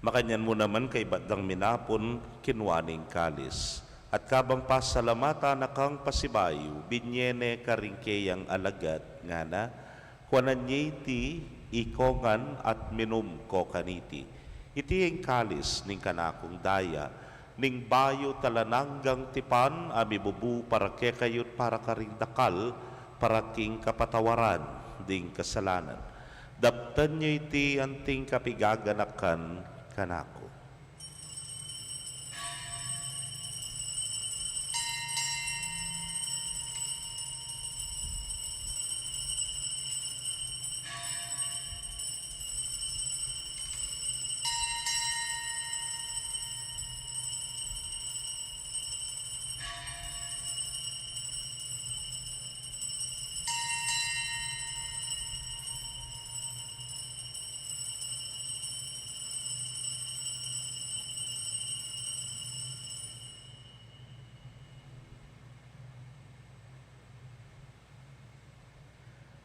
Makanyan mu naman kaybat dang minapun, kinua ne ing kalis. At kabang pasalamatan na kang pasibayu, binye ne karing keyang alagad, ngana, kuanan ye iti, ikongan at minum ko kaniti. Iti ing kalis ning kanakung daya, ning bayu at alang anggang tipan, a mibubu para kekayu't para karing dakal, para king kapatawaran ding kasalanan. Daptan ye iti anting kapigaganakan kanaku.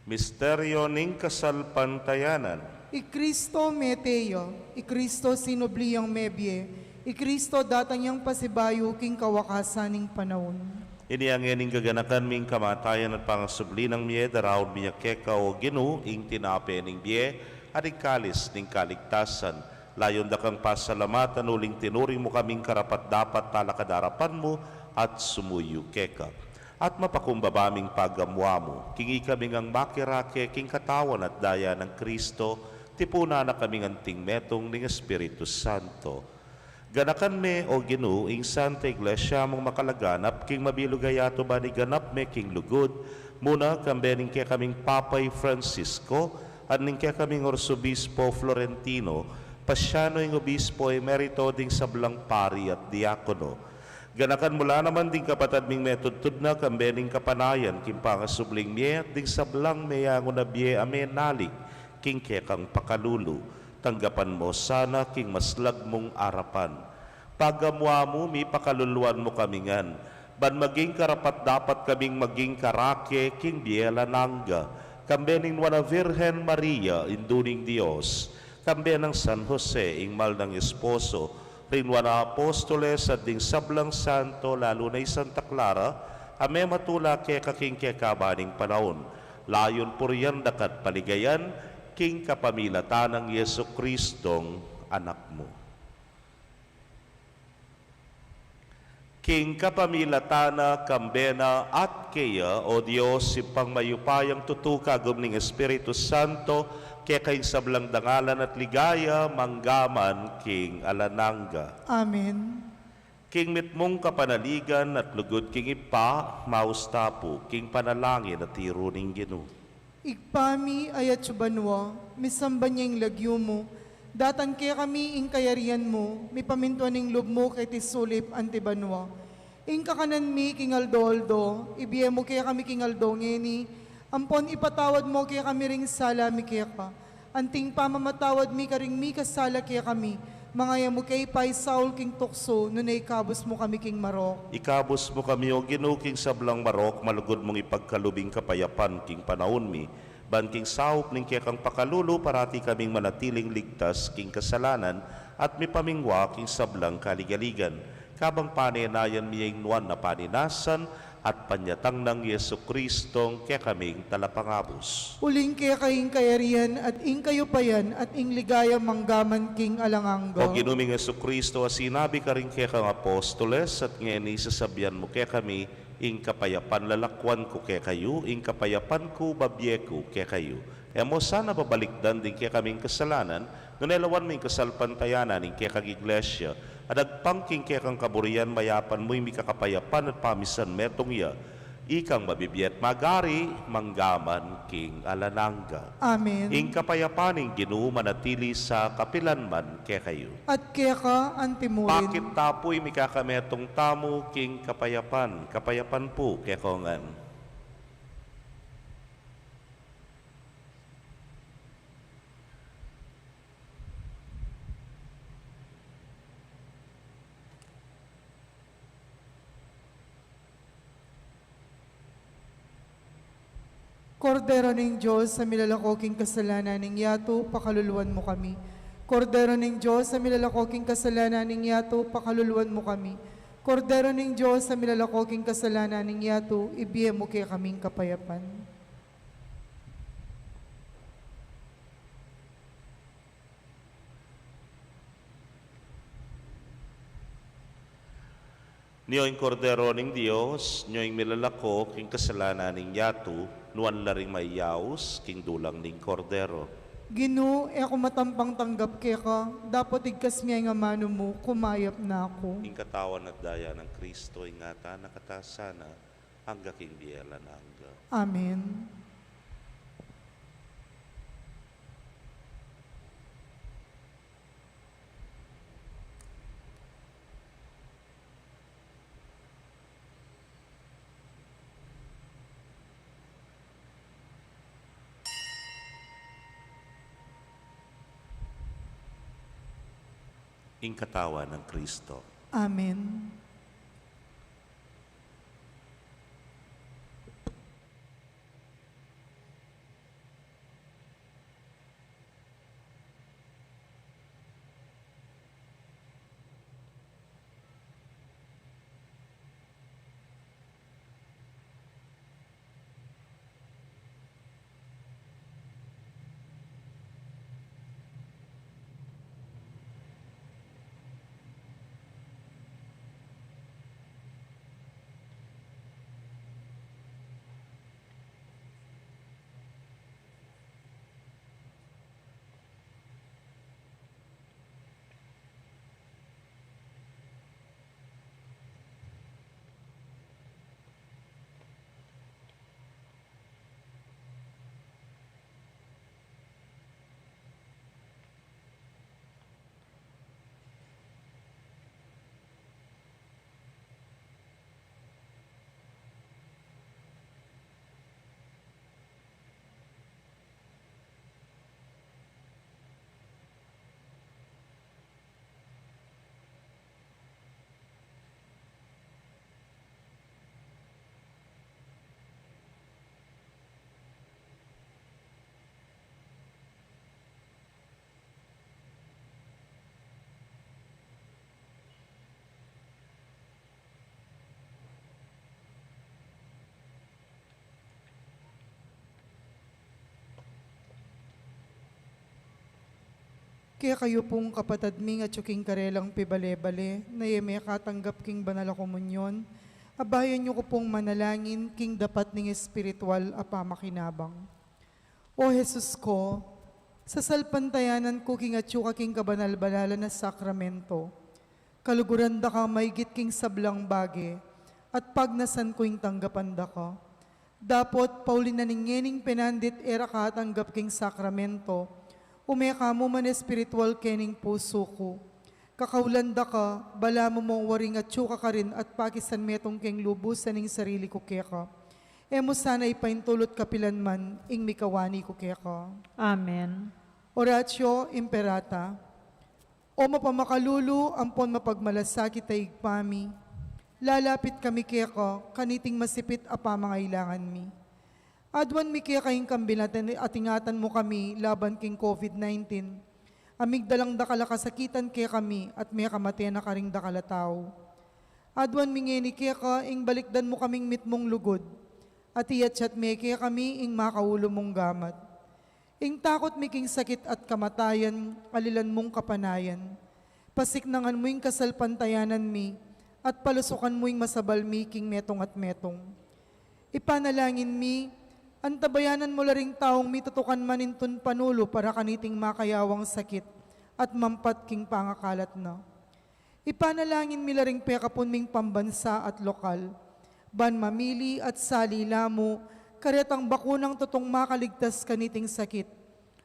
Misteryo ning kasalpantayanan. I Kristo mete ya, i Kristo sinubli yang mebie, i Kristo datang yang pasibayu king kawakasan ning panaun. Inya ngening gaganakan mi ing kamatayan at pangasubli nang mie, daraun mi ya keka, o Ginu, ing tinape ning bie at ing kalis ning kaligtasan. Layun da kang pasalamatan uling tinuring mu kaming karapat-dapat talakad king arapan mu at sumuyu keka. At mapakumbaba ming pagamuamu, king ikami ngang makirake king katawan at daya nang Kristo, tipunan na kaming anting metung ning Espiritu Santo. Ganakan me, o Ginu, ing Santa Iglesia mung makalaganap king mabilug a yatu, ban iganap me king lugud mu na, kambe ning kekaming Papa i Francisco, at ning kekaming Arsobispo Florentino, Pasiano ing Obispo Emerito, ding sablang pari at diakono. Ganakan mu la naman ding kapatad ming metudtud na, kambe ning kapanayan king pangasubling mie, at ding sablang meyangu na bie a menalig king kekang pakalulu. Tanggapan mu sana king maslag mung arapan. Pagamuamu mi, pakaluluan mu kami ngan, ban maging karapat-dapat kaming maging karake king bie alang angga, kambe ning Nuan a Virgen Maria, Indu ning Dios, kambe nang San Jose, ing mal nang esposo, ring Nuan a Apostoles, at ding sablang santo, lalu na i Santa Clara, a mematula keka king kekaban ning panaun. Layun purian da ka at paligayan, king kapamilatan nang Jesucristong Anak mu. King kapamilatan na, kambe na, at keya, o Dios, Ibpang mayupayang tutu, kagum ning Espiritu Santo, keka ing sablang dangalan at ligaya, mangga man king alang angga. Amen. King mitmung kapanaligan at lugud king Ibpa, maus ta pu king panalangin a tiru ning Ginu. Ibpa mi, atsu ka banua, misamban ya ing lagyu mu, datang kekami ing kayarian mu, mipamintuan ing lub mu keti sulip anti banua. Ing kakanan mi king aldo-aldo, ibie mu kekami king aldo ngeni, ampon ipatawad mu kekami ring sala mi keka, anting pamamatawad mi karing mikasala kekami, manga e mu ke ipaisaul king tuksu, nune ikabus mu kami king marok. Ikabus mu kami, o Ginu, king sablang marok, malugud mung ipagkalub ing kapayapan king panaun mi, ban king saup ning kekang pakalulu, parati kaming manatiling ligtas king kasalanan, at mipamingwa king sablang kaligaligan. Kabang panenayan mi ya ing nuan a paninasan at panyatang nang Jesucristong kekaming Talapangabus. Uling keka ing kayarian, at ing kayupayan, at ing ligaya, mangga man king alang angga. O Ginu ming Jesucristo, a sinabi karing kekang apostoles, at ngeni sasabian mu kekami, ing kapayapan lalakwan ku kekayu, ing kapayapan ku babie ku kekayu. E mu sana babalikdan ding kekaming kasalanan, nune lawan mu ing kasalpantayanan ning kekang Iglesia, at agpang king kekang kaburian mayapan mu ing mikakapayapan at pamisan metung ya, ikang mabibie at magari, mangga man king alang angga. Amen. Ing kapayapan ning Ginu manatili sa kapilan man kekayu. At keka antimurin. Pakit ta pu ing mikakametung tamu king kapayapan, kapayapan pu kekongan. Kordero ning Dios, a milalako king kasalanan ning yatu, pakaluluan mu kami. Kordero ning Dios, a milalako king kasalanan ning yatu, pakaluluan mu kami. Kordero ning Dios, a milalako king kasalanan ning yatu, ibie mu kekaming kapayapan. Nyo ing Kordero ning Dios, nyo ing milalako king kasalanan ning yatu, nuan la ring mayaus king dulang ning Kordero. Ginu, e ku matampang tanggap keka, dapot igkas me ing amanu mu, kumayap na ku. Ing katawan at daya nang Kristo, ingatan na kata sana, angga king bie alang angga. Amen. Ing katawan nang Kristo. Amen. Kekayu pung kapatad ming atyu king karelang pibale-bale, na e mekatanggap king banal a komunyon, abayan yu ku pung manalangin king dapat ning espiritual a pamakinabang. O Jesus ko, sasalpantayanan ku king atyu ka king kabanal-banalan a sakramento. Kaluguran da ka maigit king sablang bage, at pagnasan ku ing tanggapan da ka. Dapot, pauli na ning ngening penandit e ra ka atanggap king sakramento, ume ka mu man espiritual kening pusu ku. Kakaulan da ka, balamu mung waring atyu ka karin at pakisan metung keng lubusan ing sarili ku keka. E mu sana ipaintulut kapilan man ing mikawani ku keka. Amen. Oratio Imperata. O mapamakalulu ampon mapagmalasakit a Ibpa mi, lalapit kami keka kaniting masipit a pamangailangan mi. Aduan mi keka ing kambilatan at ingatan mu kami laban king COVID nineteen, a migdalang dakal a kasakitan kekami at mekamate na karing dakal a tau. Aduan mi ngeni keka ing balikdan mu kaming mitmung lugud, at iyatyat me kekami ing makaulu mung gamat. Ing takut mi king sakit at kamatayan, alilan mung kapanayan. Pasiknangan mu ing kasalpantayanan mi, at palusukan mu ing masabal mi king metung at metung. Ipanalangin mi, antabayanan mu la ring taung mitutukan man intun panulu para kaniting makayawang sakit at mampat king pangakalat na. Ipanalangin mi la ring pekapun ming pambansa at lokal, ban mamili at sali la mu karetang bakunang tutung makaligtas kaniting sakit,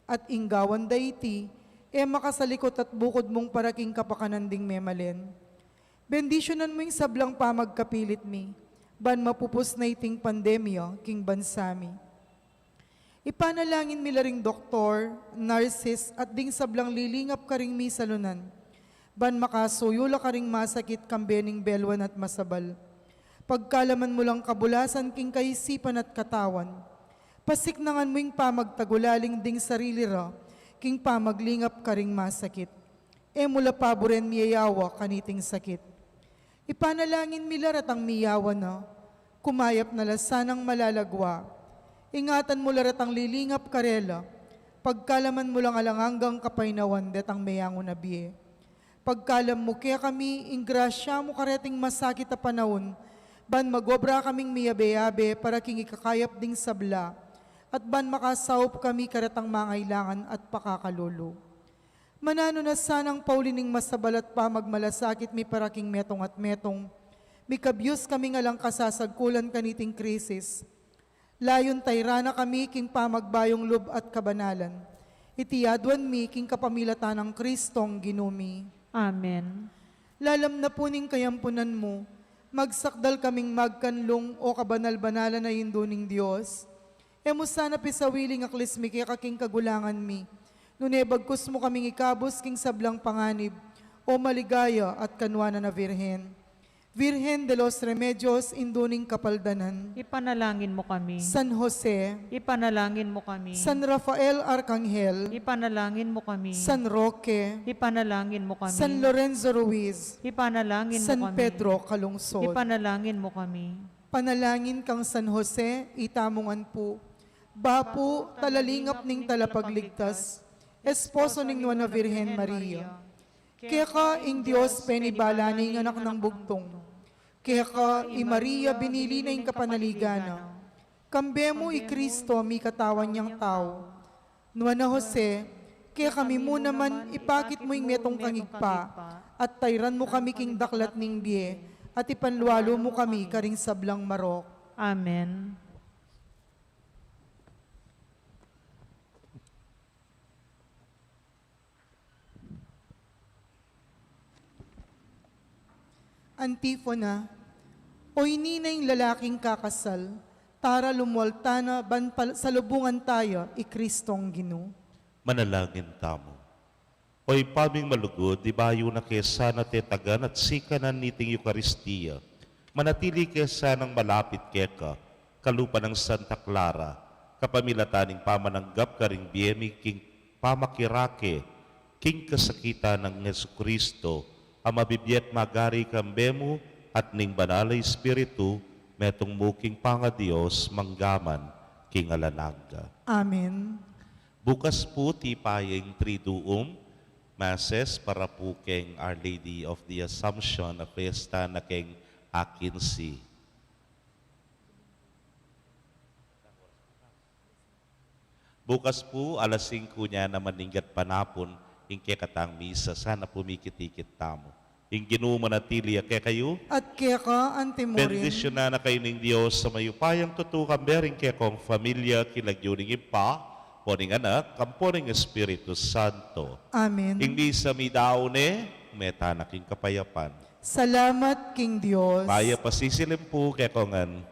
at ing gawan da iti, e makasalikut at bukud mung para king kapakanan ding memalen. Bendisyunan mu ing sablang pamagkapilit mi, ban mapupus na iting pandemya king bansa mi. Ipanalangin mi la ring doktor, nurses, at ding sablang lilingap karing misalunan, ban makasuyu la karing masakit kambe ning belwan at masabal. Pagkalaman mu lang kabulasan king kaisipan at katawan, pasiknangan mu ing pamagtagulaling ding sarili ra king pamaglingap karing masakit. E mu la paburen miyayawa kaniting sakit. Ipanalangin mi la retang miyawa na, kumayap na la sanang malalagwa. Ingatan mu la retang lilingap karela, pagkalaman mu lang alang anggang kapaynawan detang meyangu na bie. Pagkalam mu kekami ing grasya mu kareting masakit a panaun, ban magobra kaming miyabe-yabe para king ikakayap ding sabla, at ban makasaup kami karetang mangailangan at pakakalulu. Mananu na sanang pauli ning masabal at pamagmalasakit mi para king metung at metung, mikabyus kaming alang kasasagkulan kaniting krisis. Layun tayran na kami king pamagbayung lub at kabanalan. Iti aduan mi king kapamilatan nang Kristong Ginu mi. Amen. Lalam na pu ning kayampunan mu, magsakdal kaming magkanlung, o kabanal-banalan a Indu ning Dios. E mu sana pisawili ing aklis mi keka king kagulangan mi, nune bagkus mu kaming ikabus king sablang panganib, o maligaya at kanuanan a Virgen. Virgen de los Remedios, Indu ning Kapaldanan. Ipanalangin mu kami. San Jose. Ipanalangin mu kami. San Rafael Arkanghel. Ipanalangin mu kami. San Roque. Ipanalangin mu kami. San Lorenzo Ruiz. Ipanalangin mu kami. San Pedro Calungsod. Ipanalangin mu kami. Panalangin kang San Jose, ita mu ngan pu. Bapu, talalingap ning Talapagligtas, esposo ning Nuan a Virgen Maria. Keka ing Dios penibala ne ing Anak nang bugtung. Keka i Maria binili na ing kapanaligan na. Kambe mu i Kristo mikatawan yang tau. Nuan a Jose, kekami mu naman ipakit mu ing metung kang Ibpa, at tayran mu kami king daklat ning bie, at ipanlualu mu kami karing sablang marok. Amen. Antifona. O ini na ing lalaking kakasal, tara lumual tana ban pal-, salubungan taya i Kristong Ginu. Manalangin tamu. O Ibpa ming malugud, ibayu na ke sana tetagan at sikanan niting Eukaristia. Manatili ke sanang malapit keka, kalupa nang Santa Clara, kapamilatan ning pamananggap karing bie mi king pamakirake king kasakitan nang Jesucristo, a mabibie at magari kambe mu at ning Banal a Espiritu, metung mu king pangaDios, mangga man king alang angga. Amen. Bukas pu tipaing Triduum, Masses para pu keng Our Lady of the Assumption, a fiesta na keng akinsi. Bukas pu, alas singku nia naman ning gatpanapun, ing kekatang misa, sana pu mikit-ikit tamu. Ing Ginu manatili ya kekayu. At keka antimurin. Bendisyunan na kayu ning Dios a mayupayang tutu, kambe ring kekong familia, king lagyu ning Ibpa, ampo ning Anak, ampo ning Espiritu Santo. Amen. Ing misa midaun ne, meta na king kapayapan. Salamat king Dios. Mayap a sisilim pu kekongan.